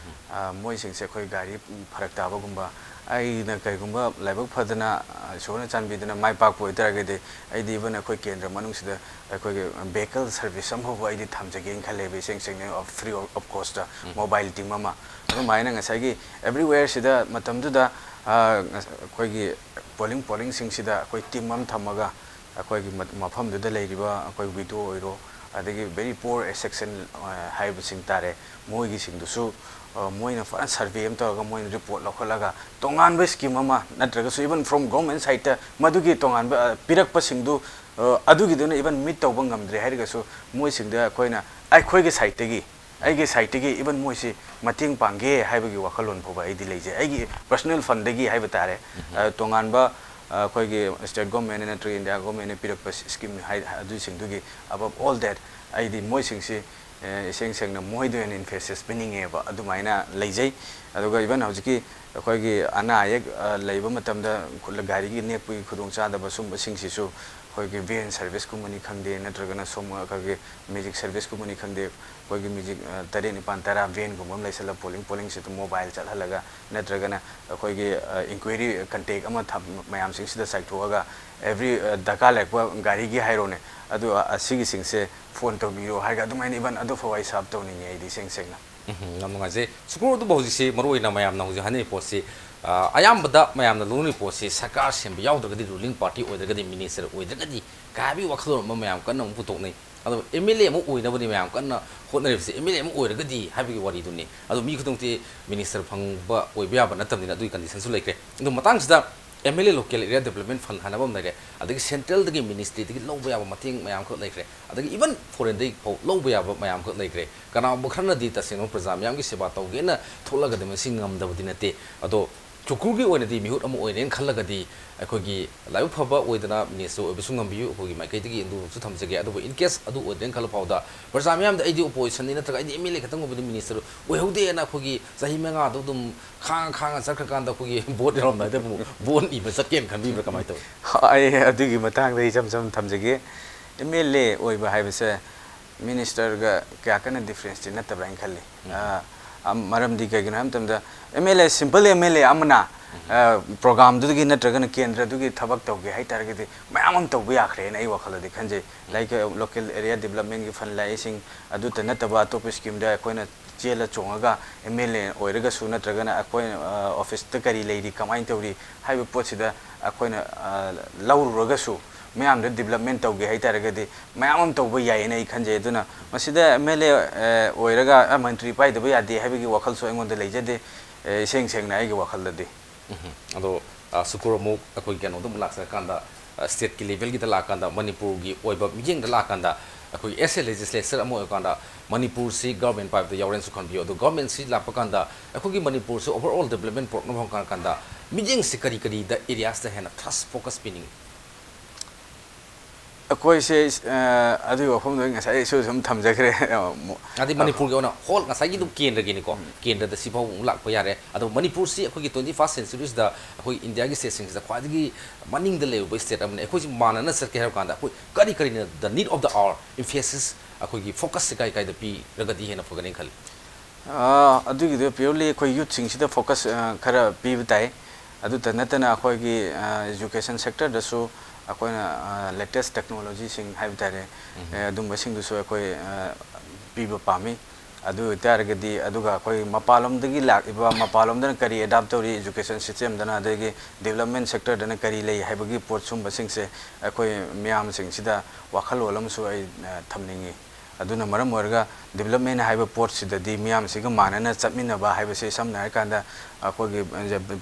ꯑ, ꯃꯣꯏꯁꯤꯡꯁꯦ ꯑꯩꯈꯣꯏ ꯒꯥꯔꯤ ꯐꯔꯛ ꯇꯥꯕꯒꯨꯝꯕ, ꯑꯩꯅ ꯀꯩꯒꯨꯝꯕ ꯂꯥꯏꯕꯛ ꯐꯗꯅ, ꯑ, ꯏꯁꯣꯔꯅ ꯆꯥꯟꯕꯤꯗꯅ ꯃꯥꯏ ꯄꯥꯛꯄ ꯑꯣꯏꯇꯥꯔꯒꯗꯤ, ꯑꯩꯗꯤ even ꯑꯩꯈꯣꯏ ꯀꯦꯟꯗ꯭ꯔ ꯃꯅꯨꯡꯁꯤꯗ ꯑꯩꯈꯣꯏꯒꯤ vehicle service ꯑꯃꯐꯥꯎꯕ ꯑꯩꯗꯤ ꯊꯝꯖꯒꯦꯅ ꯈꯜꯂꯦꯕ, ꯏꯁꯦꯡ ꯁꯦꯡꯅ, of free of cost ꯇ, mobile team ꯑꯃ꯫ ꯑꯗꯨꯃꯥꯏꯅ ꯉꯁꯥꯏꯒꯤ everywhere ꯁꯤꯗ ꯃꯇꯝꯗꯨꯗ, ꯑ, ꯉꯁ-, ꯑꯩꯈꯣꯏꯒꯤ polling, polling ꯁꯤꯡꯁꯤꯗ ꯑꯩꯈꯣꯏ team ꯑꯃ ꯊꯝꯃꯒ, ꯑꯩꯈꯣꯏꯒꯤ ꯃ-, ꯃꯐꯝꯗꯨꯗ ꯂꯩꯔꯤꯕ ꯑꯩꯈꯣꯏ widow ꯑꯣꯏꯔꯣ, ꯑꯗꯒꯤ very poor section, ꯑ, ꯍꯥꯏꯕꯁꯤꯡ ꯇꯥꯔꯦ, ꯃꯣꯏꯒꯤꯁꯤꯡꯗꯨꯁꯨ, ꯑ, ꯃꯣꯏꯅ ꯐꯖꯅ survey ꯑꯃ ꯇꯧꯔꯒ, ꯃꯣꯏꯅ report ꯂꯧꯈꯠꯂꯒ, ꯇꯣꯉꯥꯟꯕ scheme ꯑꯃ ꯅꯠꯇ꯭ꯔꯒꯁꯨ even from government side ꯇ ꯃꯗꯨꯒꯤ ꯇꯣꯉꯥꯟꯕ, ꯑ, ꯄꯤꯔꯛꯄꯁꯤꯡꯗꯨ, ꯑ, ꯑꯗꯨꯒꯤꯗꯨꯅ even meet ꯇꯧꯕ ꯉꯝꯗ꯭ꯔꯦ ꯍꯥꯏꯔꯒꯁꯨ, ꯃꯣꯏꯁꯤꯡꯗ ꯑꯩꯈꯣꯏꯅ ꯑꯩꯈꯣꯏꯒꯤ side ꯇꯒꯤ ꯑꯩꯒꯤ ꯁꯥꯏꯠꯇꯒꯤ ꯏꯚꯟ ꯃꯣꯏꯁꯤ ꯃꯇꯦꯡ ꯄꯥꯡꯒꯦ ꯍꯥꯏꯕꯒꯤ ꯋꯥꯈꯜꯂꯣꯟ ꯐꯥꯎꯕ ꯑꯩꯗꯤ ꯂꯩꯖꯩ꯫ ꯑꯩꯒꯤ ꯄꯔꯁꯣꯅꯦꯜ ꯐꯟꯗꯒꯤ ꯍꯥꯏꯕ ꯇꯥꯔꯦ꯫ ꯑ, ꯇꯣꯉꯥꯟꯕ, ꯑ, ꯑꯩꯈꯣꯏꯒꯤ ꯁ꯭ꯇꯦꯠ ꯒꯣꯔꯃꯦꯟ ꯅꯠꯇ꯭ꯔꯒ ꯏꯟꯗꯤꯌꯥ ꯒꯣꯔꯃꯦꯟꯅ ꯄꯤꯔꯛꯄ ꯁ꯭ꯀꯤꯝ ꯍꯥꯏ, ꯑꯗꯨꯁꯤꯡꯗꯨꯒꯤ, above all that, ꯑꯩꯗꯤ ꯃꯣꯏꯁꯤꯡꯁꯤ, ꯑ, ꯏꯁꯦꯡ ꯁꯦꯡꯅ ꯃꯣꯏꯗ ꯑꯣꯏꯅ ꯏꯝꯐꯦꯁꯤꯁ ꯄꯤꯅꯤꯡꯉꯦꯕ꯫ ꯑꯗꯨꯃꯥꯏꯅ ꯂꯩꯖꯩ꯫ ꯑꯗꯨꯒ ꯏꯚꯟ ꯍꯧꯖꯤꯛꯀꯤ ꯑꯩꯈꯣꯏꯒꯤ ꯑꯅꯥ ꯑꯌꯦꯛ, ꯑ, ꯂꯩꯕ ꯃꯇꯝꯗ ꯈꯨꯠ-, ꯒꯥꯔꯤꯒꯤ ꯅꯦꯛꯄꯒꯤ ꯈꯨꯗꯣꯡꯆꯥꯗꯕ ꯁꯨꯝꯕꯁꯤꯡꯁꯤꯁꯨ ꯑꯩꯈꯣꯏꯒꯤ ꯚꯦꯟ ꯁꯔꯚꯤꯁꯀꯨꯝꯕꯅꯤ ꯈꯪꯗꯦ, ꯅꯠꯇ꯭ꯔꯒꯅ ꯁꯣꯝ ꯑꯩꯈꯣꯏꯒꯤ ꯃ꯭ꯌꯨꯖꯤꯛ ꯁꯔꯚꯤꯁꯀꯨꯝꯕꯅꯤ ꯈꯪꯗꯦ, ꯑꯩꯈꯣꯏꯒꯤ ꯃ꯭ꯌꯨꯖꯤꯛ, ꯑ, ꯇꯔꯦꯠ, ꯅꯤꯄꯥꯟ, ꯇꯔꯥ ꯚꯦꯟꯒꯨꯝꯕ ꯑꯃ ꯂꯩꯁꯜꯂꯒ ꯄꯣꯂꯤꯡ, ꯄꯣꯂꯤꯡꯁꯤꯗ ꯃꯣꯕꯥꯏꯜ ꯆꯠꯍꯜꯂꯒ, ꯅꯠꯇ꯭ꯔꯒꯅ ꯑꯩꯈꯣꯏꯒꯤ, ꯑ, ꯏꯟꯀ꯭ꯋꯥꯏꯔꯤ ꯀꯟꯇꯦꯛ ꯑꯃ ꯊꯝ-, ꯃꯌꯥꯝꯁꯤꯡꯁꯤꯗ ꯆꯥꯏꯊꯣꯛꯑꯒ ꯑꯦꯚ꯭ꯔꯤ, ꯑ, ꯗꯔꯀꯥꯔ ꯂꯩꯔꯛꯄ ꯒꯥꯔꯤꯒꯤ ꯍꯥꯏꯔꯣꯅꯦ, ꯑꯗꯨ, ꯑ, ꯑꯁꯤꯒꯤꯁꯤꯡꯁꯦ ꯐꯣꯟ ꯇꯧꯕꯤꯔꯣ ꯍꯥꯏꯔꯒ ꯑꯗꯨꯃꯥꯏꯅ ꯏꯚꯟ ꯑꯗꯨ ꯐꯥꯎ ꯑꯩ ꯁꯔꯚ ꯇꯧꯅꯤꯡꯉꯦ ꯑꯩꯗꯤ ꯏꯁꯦꯡ ꯁꯦꯡꯅ꯫ ꯎꯝ, ꯌꯥꯝ ꯅꯨꯡꯉꯥꯏꯖꯩ꯫ ꯁꯨꯀ꯭ꯔꯨ, ꯑꯗꯨꯕꯨ ꯍꯧꯖꯤꯛꯁꯤ ꯃꯔꯨꯑꯣꯏꯅ ꯃꯌꯥꯝꯅ ꯍꯧꯖꯤꯛ ꯍꯥꯏꯅꯔꯤꯕ ꯄꯣꯠꯁꯤ, ꯑ, ꯑꯌꯥꯝꯕꯗ ꯃꯌꯥꯝꯅ ꯂꯧꯅꯔꯤꯕ ꯄꯣꯠꯁꯤ ꯁꯔꯀꯥꯔ ꯁꯦꯝꯕ ꯌꯥꯎꯗ꯭ꯔꯒꯗꯤ, ꯔꯨꯂꯤꯡ ꯄꯥꯔꯇꯤ ꯑꯣꯏꯗ꯭ꯔꯒꯗꯤ, ꯃꯤꯅꯤꯁꯇꯔ ꯑꯣꯏꯗ꯭ꯔꯒꯗꯤ ꯀꯥꯏ ꯍꯥꯏꯕꯒꯤ ꯋꯥꯈꯜꯂꯣꯟ ꯑꯃ ꯃꯌꯥꯝ ꯀꯟꯅ ꯑꯃꯨꯛ ꯄꯨꯊꯣꯛꯅꯩ꯫ ꯑꯗꯣ ꯑꯦꯝ ꯑꯦꯜ ꯑꯦ ꯑꯃ ꯑꯣꯏꯅꯕꯅꯤ ꯃꯌꯥꯝ ꯀꯟꯅ ꯍꯣꯠꯅꯔꯤꯕꯁꯤ꯫ ꯑꯦꯝ ꯑꯦꯜ ꯑꯦ ꯑꯃ ꯑꯣꯏꯔꯒꯗꯤ ꯍꯥꯏꯕꯒꯤ ꯋꯥꯔꯤꯗꯨꯅꯤ꯫ ꯑꯗꯣ ꯃꯤ ꯈꯨꯗꯤꯡꯃꯛꯇꯤ ꯃꯤꯅꯤꯁꯇꯔ ꯐꯪꯕ ꯑꯣꯏꯕ ꯌꯥꯕ ꯅꯠꯇꯕꯅꯤꯅ ꯑꯗꯨꯒꯤ ꯀꯟꯗꯤꯁꯟꯁꯨ ꯂꯩꯈ꯭ꯔꯦ꯫ ꯑꯗꯣ ꯃꯇꯥꯡꯁꯤꯗ M L A local area development fund ꯍꯥꯏꯅꯕ ꯑꯃ ꯂꯩꯔꯦ, ꯑꯗꯒꯤ ꯁꯦꯟꯇ꯭ꯔꯦꯜꯗꯒꯤ, ꯃꯤꯅꯤꯁꯇ꯭ꯔꯤꯗꯒꯤ ꯂꯧꯕ ꯌꯥꯕ ꯃꯇꯦꯡ ꯃꯌꯥꯝ ꯑꯃꯈꯛ ꯂꯩꯈ꯭ꯔꯦ, ꯑꯗꯒꯤ ꯏꯚꯟ ꯐꯣꯔꯦꯟꯗꯒꯤ ꯐꯥꯎ ꯂꯧꯕ ꯌꯥꯕ ꯃꯌꯥꯝ ꯑꯃꯈꯛ ꯂꯩꯈ꯭ꯔꯦ꯫ ꯀꯅꯥꯒꯨꯝꯕ ꯈꯔꯅꯗꯤ ꯇꯁꯦꯡꯅ ꯄ꯭ꯔꯖꯥ ꯃꯤꯌꯥꯝꯒꯤ ꯁꯦꯕꯥ ꯇꯧꯒꯦꯅ ꯊꯣꯛꯂꯒꯗꯤ ꯃꯁꯤ ꯉꯝꯗꯕꯗꯤ ꯅꯠꯇꯦ꯫ ꯑꯗꯣ ꯁꯨꯀ꯭ꯔꯨꯒꯤ ꯑꯣꯏꯅꯗꯤ ꯃꯤꯍꯨꯠ ꯑꯃ ꯑꯣꯏꯔꯦꯅ ꯈꯜꯂꯒꯗꯤ ꯑꯩꯈꯣꯏꯒꯤ ꯂꯥꯏꯕꯛ ꯐꯕ ꯑꯣꯏꯗꯅ ꯃꯤꯅꯤꯁꯇꯔ ꯑꯣꯏꯕꯁꯨ ꯉꯝꯕꯤꯌꯨ, ꯑꯩꯈꯣꯏꯒꯤ ꯃꯥꯏꯀꯩꯗꯒꯤ ꯑꯗꯨꯁꯨ ꯊꯝꯖꯒꯦ꯫ ꯑꯗꯨꯕꯨ in case ꯑꯗꯨ ꯑꯣꯏꯗ꯭ꯔꯦꯅ ꯈꯜꯂ ꯐꯥꯎꯗ ꯄ꯭ꯔꯖꯥ ꯃꯤꯌꯥꯝꯗ ꯑꯩꯗꯤ ꯑꯣꯄꯣꯖꯤꯁꯟꯅꯤ ꯅꯠꯇ꯭ꯔꯒ ꯑꯩꯗꯤ ꯑꯦꯝ ꯑꯦꯜ ꯑꯦ ꯈꯛꯇꯪ ꯑꯣꯏꯕꯗꯤ ꯃꯤꯅꯤꯁꯇꯔ ꯑꯣꯏꯍꯧꯗꯦꯅ ꯑꯩꯈꯣꯏꯒꯤ ꯆꯍꯤ ꯃꯉꯥꯗꯣ ꯑꯗꯨꯝ ꯈꯥꯡ ꯈꯥꯡꯉ ꯆꯠꯈ꯭ꯔꯀꯥꯟꯗ ꯑꯩꯈꯣꯏꯒꯤ ꯚꯣꯠ ꯌꯧꯔꯝꯗꯥꯏꯗ ꯑꯃꯨꯛ ꯚꯣꯠ ꯏꯕ ꯆꯠꯀꯦꯅ ꯈꯟꯕꯤꯕ꯭ꯔꯥ, ꯀꯃꯥꯏꯅ ꯇꯧꯏ? ꯑꯩ ꯑꯗꯨꯒꯤ ꯃꯇꯥꯡꯗ ꯑꯩ ꯏꯆꯝ ꯆꯝ ꯊꯝꯖꯒꯦ꯫ ꯑꯦꯝ ꯑꯦꯜ ꯑꯦ ꯑꯣꯏꯕ ꯍꯥꯏꯕꯁꯦ ꯃꯤꯅꯤꯁꯇꯔꯒ ꯀꯌꯥ ꯀꯟꯅ ꯗꯤꯐ꯭ꯔꯦꯟꯁꯇꯤ ꯅꯠꯇꯕ꯭ꯔꯥ ꯍꯥꯏꯅ ꯈꯜꯂꯤ꯫ ꯎꯝ꯫ ꯑ, ꯑ, ꯃꯔꯝꯗꯤ ꯀꯩꯒꯤꯅꯣ ꯍꯥꯏꯕ ꯃꯇꯝꯗ ꯑꯦꯝ ꯑꯦꯜ ꯑꯦ, ꯁꯤꯝꯄꯜ ꯑꯦꯝ ꯑꯦꯜ ꯑꯦ ꯑꯃꯅ, ꯎꯝ꯫ ꯑ, ꯄ꯭ꯔꯣꯒ꯭ꯔꯥꯝꯗꯨꯒꯤ ꯅꯠꯇ꯭ꯔꯒꯅ ꯀꯦꯟꯗ꯭ꯔꯗꯨꯒꯤ ꯊꯕꯛ ꯇꯧꯒꯦ ꯍꯥꯏ ꯇꯥꯔꯒꯗꯤ ꯃꯌꯥꯝ ꯑꯃ ꯇꯧꯕ ꯌꯥꯈ꯭ꯔꯦꯅ ꯑꯩ ꯋꯥꯈꯜꯗꯗꯤ ꯈꯟꯖꯩ꯫ ꯎꯝ꯫ ꯂꯥꯏꯛ, ꯑ, ꯂꯣꯀꯦꯜ ꯑꯦꯔꯤꯌꯥ ꯗꯤꯕ꯭ꯂꯞꯃꯦꯟꯒꯤ ꯐꯟ ꯂꯥꯛꯏꯁꯤꯡ ꯑꯗꯨꯇ ꯅꯠꯇꯕ ꯑꯇꯣꯞꯄ ꯁ꯭ꯀꯤꯝꯗ ꯑꯩꯈꯣꯏꯅ ꯆꯦꯜꯂ ꯆꯣꯡꯉꯒ ꯑꯦꯝ ꯑꯦꯜ ꯑꯦ ꯑꯣꯏꯔꯒꯁꯨ ꯅꯠꯇ꯭ꯔꯒꯅ ꯑꯩꯈꯣꯏ, ꯑ, ꯑꯣꯐꯤꯁꯇ ꯀꯔꯤ ꯂꯩꯔꯤ, ꯀꯃꯥꯏꯅ ꯇꯧꯔꯤ ꯍꯥꯏꯕ ꯄꯣꯠꯁꯤꯗ ꯑꯩꯈꯣꯏꯅ, ꯑ, ꯂꯧꯔꯨꯔꯒꯁꯨ ꯃꯌꯥꯝꯗ ꯗꯤꯕ꯭ꯂꯞꯃꯦꯟ ꯇꯧꯒꯦ ꯍꯥꯏ ꯇꯥꯔꯒꯗꯤ ꯃꯌꯥꯝ ꯑꯃ ꯇꯧꯕ ꯌꯥꯏꯌꯦꯅ ꯑꯩ ꯈꯟꯖꯩ꯫ ꯑꯗꯨꯅ ꯃꯁꯤꯗ ꯑꯦꯝ ꯑꯦꯜ ꯑꯦ, ꯑ, ꯑꯣꯏꯔꯒ, ꯑ, ꯃꯟꯇ꯭ꯔꯤ ꯄꯥꯏꯗꯕ ꯌꯥꯗꯦ ꯍꯥꯏꯕꯒꯤ ꯋꯥꯈꯜꯁꯨ ꯑꯩꯉꯣꯟꯗ ꯂꯩꯖꯗꯦ, ꯑ, ꯏꯁꯦꯡ ꯁꯦꯡꯅ ꯑꯩꯒꯤ ꯋꯥꯈꯜꯗꯗꯤ꯫ ꯎꯝ꯫ ꯑꯗꯣ, ꯑ, ꯁꯨꯀꯨꯔ, ꯑꯃꯨꯛ ꯑꯩꯈꯣꯏ ꯀꯩꯅꯣꯗ ꯑꯃꯨꯛ ꯂꯥꯛꯆꯔꯀꯥꯟꯗ, ꯑ, ꯁ꯭ꯇꯦꯠꯀꯤ ꯂꯦꯚꯦꯜꯒꯤꯗ ꯂꯥꯛꯑꯀꯥꯟꯗ, ꯃꯅꯤꯄꯨꯔꯒꯤ ꯑꯣꯏꯕ ꯃꯤꯠꯌꯦꯡꯗ ꯂꯥꯛꯑꯀꯥꯟꯗ, ꯑꯩꯈꯣꯏ as a legislator ꯑꯃ ꯑꯣꯏꯔꯀꯥꯟꯗ ꯃꯅꯤꯄꯨꯔꯁꯤ ꯒꯚꯔꯟꯃꯦꯟ ꯄꯥꯏꯕꯗ ꯌꯥꯎꯔꯦꯅꯁꯨ ꯈꯟꯕꯤꯌꯨ꯫ ꯑꯗꯣ ꯒꯚꯔꯟꯃꯦꯟꯁꯤ ꯂꯥꯛꯄ ꯀꯥꯟꯗ ꯑꯩꯈꯣꯏꯒꯤ ꯃꯅꯤꯄꯨꯔꯁꯤ overall development ꯄꯨꯔꯛꯅꯕ ꯍꯣꯠꯅꯔꯀꯥꯟꯗ ꯃꯤꯠꯌꯦꯡꯁꯤ ꯀꯔꯤ ꯀꯔꯤꯗ areaꯁꯇ ꯍꯦꯟꯅ thrust focus ꯄꯤꯅꯤꯡꯉꯤ? ꯑꯩꯈꯣꯏꯁꯦ ꯑ, ꯑꯗꯨꯒꯤ ꯋꯥꯐꯝꯗꯣ ꯑꯩ ꯉꯁꯥꯏ ꯑꯩꯁꯨ ꯁꯨꯝ ꯊꯝꯖꯈ꯭ꯔꯦ꯫ ꯑꯗꯩ ꯃꯅꯤꯄꯨꯔꯒꯤ ꯑꯣꯏꯅ whole ꯉꯁꯥꯏꯒꯤ ꯑꯗꯨꯝ ꯀꯦꯟꯗ꯭ꯔꯒꯤꯅꯤꯀꯣ, ꯀꯦꯟꯗ꯭ꯔꯗ ꯁꯤꯐꯥꯎ ꯑꯃꯨꯛ ꯂꯥꯛꯄ ꯌꯥꯔꯦ꯫ ꯑꯗꯣ ꯃꯅꯤꯄꯨꯔꯁꯤ ꯑꯩꯈꯣꯏꯒꯤ twenty first centuryꯁꯤꯗ ꯑꯩꯈꯣꯏ ꯏꯟꯗꯤꯌꯥꯒꯤ stateꯁꯤꯡꯁꯤꯗ ꯈ꯭ꯋꯥꯏꯗꯒꯤ ꯃꯅꯤꯡꯗ ꯂꯩꯔꯨꯕ state ꯑꯃꯅꯤ꯫ ꯑꯩꯈꯣꯏꯁꯤ ꯃꯥꯟꯅꯅ ꯆꯠꯀꯦ ꯍꯥꯏꯕ ꯀꯥꯟꯗ ꯑꯩꯈꯣꯏ ꯀꯔꯤ ꯀꯔꯤꯅ the need of the hour emphasis, ꯑꯩꯈꯣꯏꯒꯤ focusꯁꯤ ꯀꯥꯏ ꯀꯥꯏꯗ ꯄꯤꯔꯒꯗꯤ ꯍꯦꯟꯅ ꯐꯒꯅꯤ ꯈꯜꯂꯤ? ꯑ, ꯑꯗꯨꯒꯤꯗꯣ purely ꯑꯩꯈꯣꯏ youthꯁꯤꯡꯁꯤꯗ focus, ꯑ, ꯈꯔ ꯄꯤꯕ ꯇꯥꯏ꯫ ꯑꯗꯨꯇ ꯅꯠꯇꯅ ꯑꯩꯈꯣꯏꯒꯤ education sectorꯗꯁꯨ ꯑꯩꯈꯣꯏꯅ latest technologyꯁꯤꯡ ꯍꯥꯏꯕ ꯇꯥꯔꯦ, ꯑꯗꯨꯝꯕꯁꯤꯡꯗꯨꯁꯨ ꯑꯩꯈꯣꯏ ꯄꯤꯕ ꯄꯥꯝꯃꯤ꯫ ꯑꯗꯨ ꯑꯣꯏꯇꯥꯔꯒꯗꯤ ꯑꯗꯨꯒ ꯑꯩꯈꯣꯏ ꯃꯄꯥꯟꯂꯣꯝꯗꯒꯤ ꯂꯥꯛꯏꯕ, ꯃꯄꯥꯟꯂꯣꯝꯗꯅ ꯀꯔꯤ adopt ꯇꯧꯔꯤ education systemꯗꯅ, ꯑꯗꯒꯤ development sectorꯗꯅ ꯀꯔꯤ ꯂꯩ ꯍꯥꯏꯕꯒꯤ ꯄꯣꯠ ꯁꯨꯝꯕꯁꯤꯡꯁꯦ ꯑꯩꯈꯣꯏ ꯃꯤꯌꯥꯝꯁꯤꯡꯁꯤꯗ ꯋꯥꯈꯜꯂꯣꯟ ꯑꯃꯁꯨ ꯑꯩ ꯊꯝꯅꯤꯡꯉꯤ꯫ ꯑꯗꯨꯅ ꯃꯔꯝ ꯑꯣꯏꯔꯒ development ꯍꯥꯏꯕ ꯄꯣꯠꯁꯤꯗꯗꯤ ꯃꯤꯌꯥꯝꯁꯤꯒ ꯃꯥꯟꯅꯅ ꯆꯠꯃꯤꯟꯅꯕ ꯍꯥꯏꯕꯁꯤ, ꯁꯝꯅ ꯍꯥꯏꯔꯀꯥꯟꯗ ꯑꯩꯈꯣꯏꯒꯤ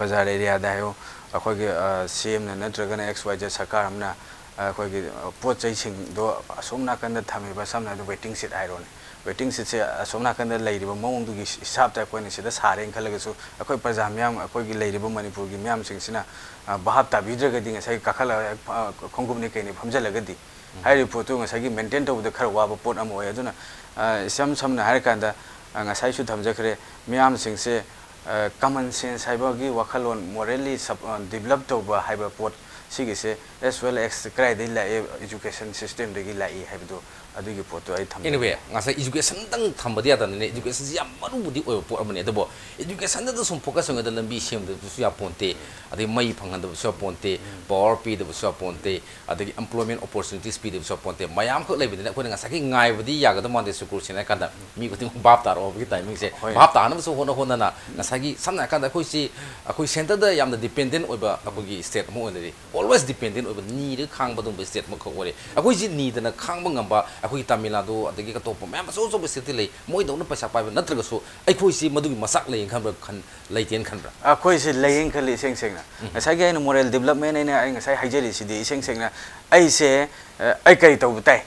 ꯕꯖꯥꯔ areaꯗ ꯍꯥꯏꯌꯣ, ꯑꯩꯈꯣꯏꯒꯤ CMꯅ ꯅꯠꯇ꯭ꯔꯒꯅ XYZ ꯁꯔꯀꯥꯔ ꯑꯃꯅ ꯑꯩꯈꯣꯏꯒꯤ ꯄꯣꯠ ꯆꯩꯁꯤꯡꯗꯣ ꯑꯁꯣꯝ ꯅꯥꯀꯟꯗ ꯊꯝꯃꯤꯕ, ꯁꯝꯅ ꯍꯥꯏꯔꯕꯗ waiting shed ꯍꯥꯏꯔꯣꯅꯦ, waiting shedꯁꯦ ꯑꯁꯣꯝ ꯅꯥꯀꯟꯗ ꯂꯩꯔꯤꯕ ꯃꯑꯣꯡꯗꯨꯒꯤ ꯍꯤꯁꯥꯞꯇ ꯑꯩꯈꯣꯏꯅ ꯁꯤꯗ ꯁꯥꯔꯦꯅ ꯈꯜꯂꯒꯁꯨ, ꯑꯩꯈꯣꯏ ꯄ꯭ꯔꯖꯥ ꯃꯤꯌꯥꯝ, ꯑꯩꯈꯣꯏꯒꯤ ꯂꯩꯔꯤꯕ ꯃꯅꯤꯄꯨꯔꯒꯤ ꯃꯤꯌꯥꯝꯁꯤꯡꯁꯤꯅ ꯚꯥꯞ ꯇꯥꯕꯤꯗ꯭ꯔꯒꯗꯤ ꯉꯁꯥꯏꯒꯤ ꯀꯥꯈꯠꯂꯒ ꯈꯣꯡꯎꯞꯅꯤ ꯀꯩꯅꯤ ꯐꯝꯖꯤꯜꯂꯒꯗꯤ ꯍꯥꯏꯔꯤꯕ ꯄꯣꯠꯇꯨ ꯉꯁꯥꯏꯒꯤ maintain ꯇꯧꯕꯗ ꯈꯔ ꯋꯥꯕ ꯄꯣꯠ ꯑꯃ ꯑꯣꯏ꯫ ꯑꯗꯨꯅ ꯏꯁꯝ ꯁꯝꯅ ꯍꯥꯏꯔꯀꯥꯟꯗ ꯉꯁꯥꯏꯁꯨ ꯊꯝꯖꯈ꯭ꯔꯦ, ꯃꯤꯌꯥꯝꯁꯤꯡꯁꯦ common sense ꯍꯥꯏꯕꯒꯤ ꯋꯥꯈꯜꯂꯣꯟ, morally develop ꯇꯧꯕ ꯍꯥꯏꯕ ꯄꯣꯠ ꯁꯤꯒꯤꯁꯦ as well as ꯀꯗꯥꯏꯗꯒꯤ ꯂꯥꯛꯑꯦ, education systemꯗꯒꯤ ꯂꯥꯛꯏ ꯍꯥꯏꯕꯗꯨ, ꯑꯗꯨꯒꯤ ꯄꯣꯠꯇꯨ ꯑꯩ ꯊꯝꯖꯒꯦ꯫ Anyway, ꯉꯁꯥꯏ educationꯗꯪ ꯊꯝꯕꯗꯤ ꯌꯥꯗꯕꯅꯤꯅ educationꯁꯤ ꯌꯥꯝ ꯃꯔꯨꯕꯨꯗꯤ ꯑꯣꯏꯕ ꯄꯣꯠ ꯑꯃꯅꯤ꯫ ꯑꯗꯨꯕꯨ educationꯗ ꯁꯨꯝ focus ꯑꯣꯏꯉꯩꯗ ꯂꯝꯕꯤ ꯁꯦꯝꯗꯕꯁꯨ ꯌꯥꯄꯣꯟꯇꯦ, ꯑꯗꯩ ꯃꯩ ꯐꯪꯍꯟꯗꯕꯁꯨ ꯌꯥꯄꯣꯟꯇꯦ, power ꯄꯤꯗꯕꯁꯨ ꯌꯥꯄꯣꯟꯇꯦ, ꯑꯗꯒꯤ employment opportunities ꯄꯤꯗꯕꯁꯨ ꯌꯥꯄꯣꯟꯇꯦ꯫ ꯃꯌꯥꯝꯈꯛ ꯂꯩꯕꯅꯤꯅ ꯑꯩꯈꯣꯏꯅ ꯉꯁꯥꯏꯒꯤ ꯉꯥꯏꯕꯗꯤ ꯌꯥꯒꯗꯕ ꯃꯥꯟꯗꯦ꯫ ꯁꯨꯀ꯭ꯔꯨ ꯁꯦꯡꯅ ꯍꯥꯏꯔꯀꯥꯟꯗ ꯃꯤ ꯈꯨꯗꯤꯡꯃꯛ ꯚꯥꯞ ꯇꯥꯔꯛꯑꯣ ꯍꯥꯏꯕꯒꯤ timingꯁꯦ, ꯍꯣꯏ꯫ ꯚꯥꯞ ꯇꯥꯅꯕꯁꯨ ꯍꯣꯠꯅ ꯍꯣꯠꯅꯅ ꯉꯁꯥꯏꯒꯤ ꯁꯝꯅ ꯍꯥꯏꯔꯀꯥꯟꯗ ꯑꯩꯈꯣꯏꯁꯤ, ꯑꯩꯈꯣꯏ centreꯗ ꯌꯥꯝꯅ dependent ꯑꯣꯏꯕ ꯑꯩꯈꯣꯏꯒꯤ state ꯑꯃ ꯑꯣꯏꯅ ꯂꯩꯔꯤ꯫ Always dependent ꯑꯣꯏꯕ, ꯅꯤꯔꯒ ꯈꯥꯡꯕ ꯑꯗꯨꯒꯨꯝꯕ state ꯑꯃꯈꯛ ꯑꯣꯏꯔꯦ꯫ ꯑꯩꯈꯣꯏꯁꯤ ꯅꯤꯗꯅ ꯈꯥꯡꯕ ꯉꯝꯕ, ꯑꯩꯈꯣꯏꯒꯤ ꯇꯥꯃꯤꯜ ꯅꯥꯗꯨ ꯑꯗꯒꯤ ꯑꯇꯣꯞꯄ ꯃꯌꯥꯝ ꯑꯆꯧ ꯑꯆꯧꯕ stateꯇꯤ ꯂꯩ, ꯃꯣꯏꯗꯧꯅ ꯄꯩꯁꯥ ꯄꯥꯏꯕ ꯅꯠꯇ꯭ꯔꯒꯁꯨ ꯑꯩꯈꯣꯏꯁꯤ ꯃꯗꯨꯒꯤ ꯃꯆꯥꯛ ꯂꯩꯌꯦꯅ ꯈꯟꯕ꯭ꯔꯥ, ꯈꯟ-, ꯂꯩꯇꯦꯅ ꯈꯟꯕ꯭ꯔꯥ? ꯑꯩꯈꯣꯏꯁꯦ ꯂꯩꯌꯦꯅ ꯈꯜꯂꯤ ꯏꯁꯦꯡ ꯁꯦꯡꯅ꯫ ꯉꯁꯥꯏꯒꯤ ꯑꯩꯅ moral development ꯑꯩꯅ, ꯑꯩ ꯉꯁꯥꯏ ꯍꯥꯏꯖꯔꯤꯁꯤꯗꯤ ꯏꯁꯦꯡ ꯁꯦꯡꯅ ꯑꯩꯁꯦ, ꯑ, ꯑꯩ ꯀꯔꯤ ꯇꯧꯕ ꯇꯥꯏ?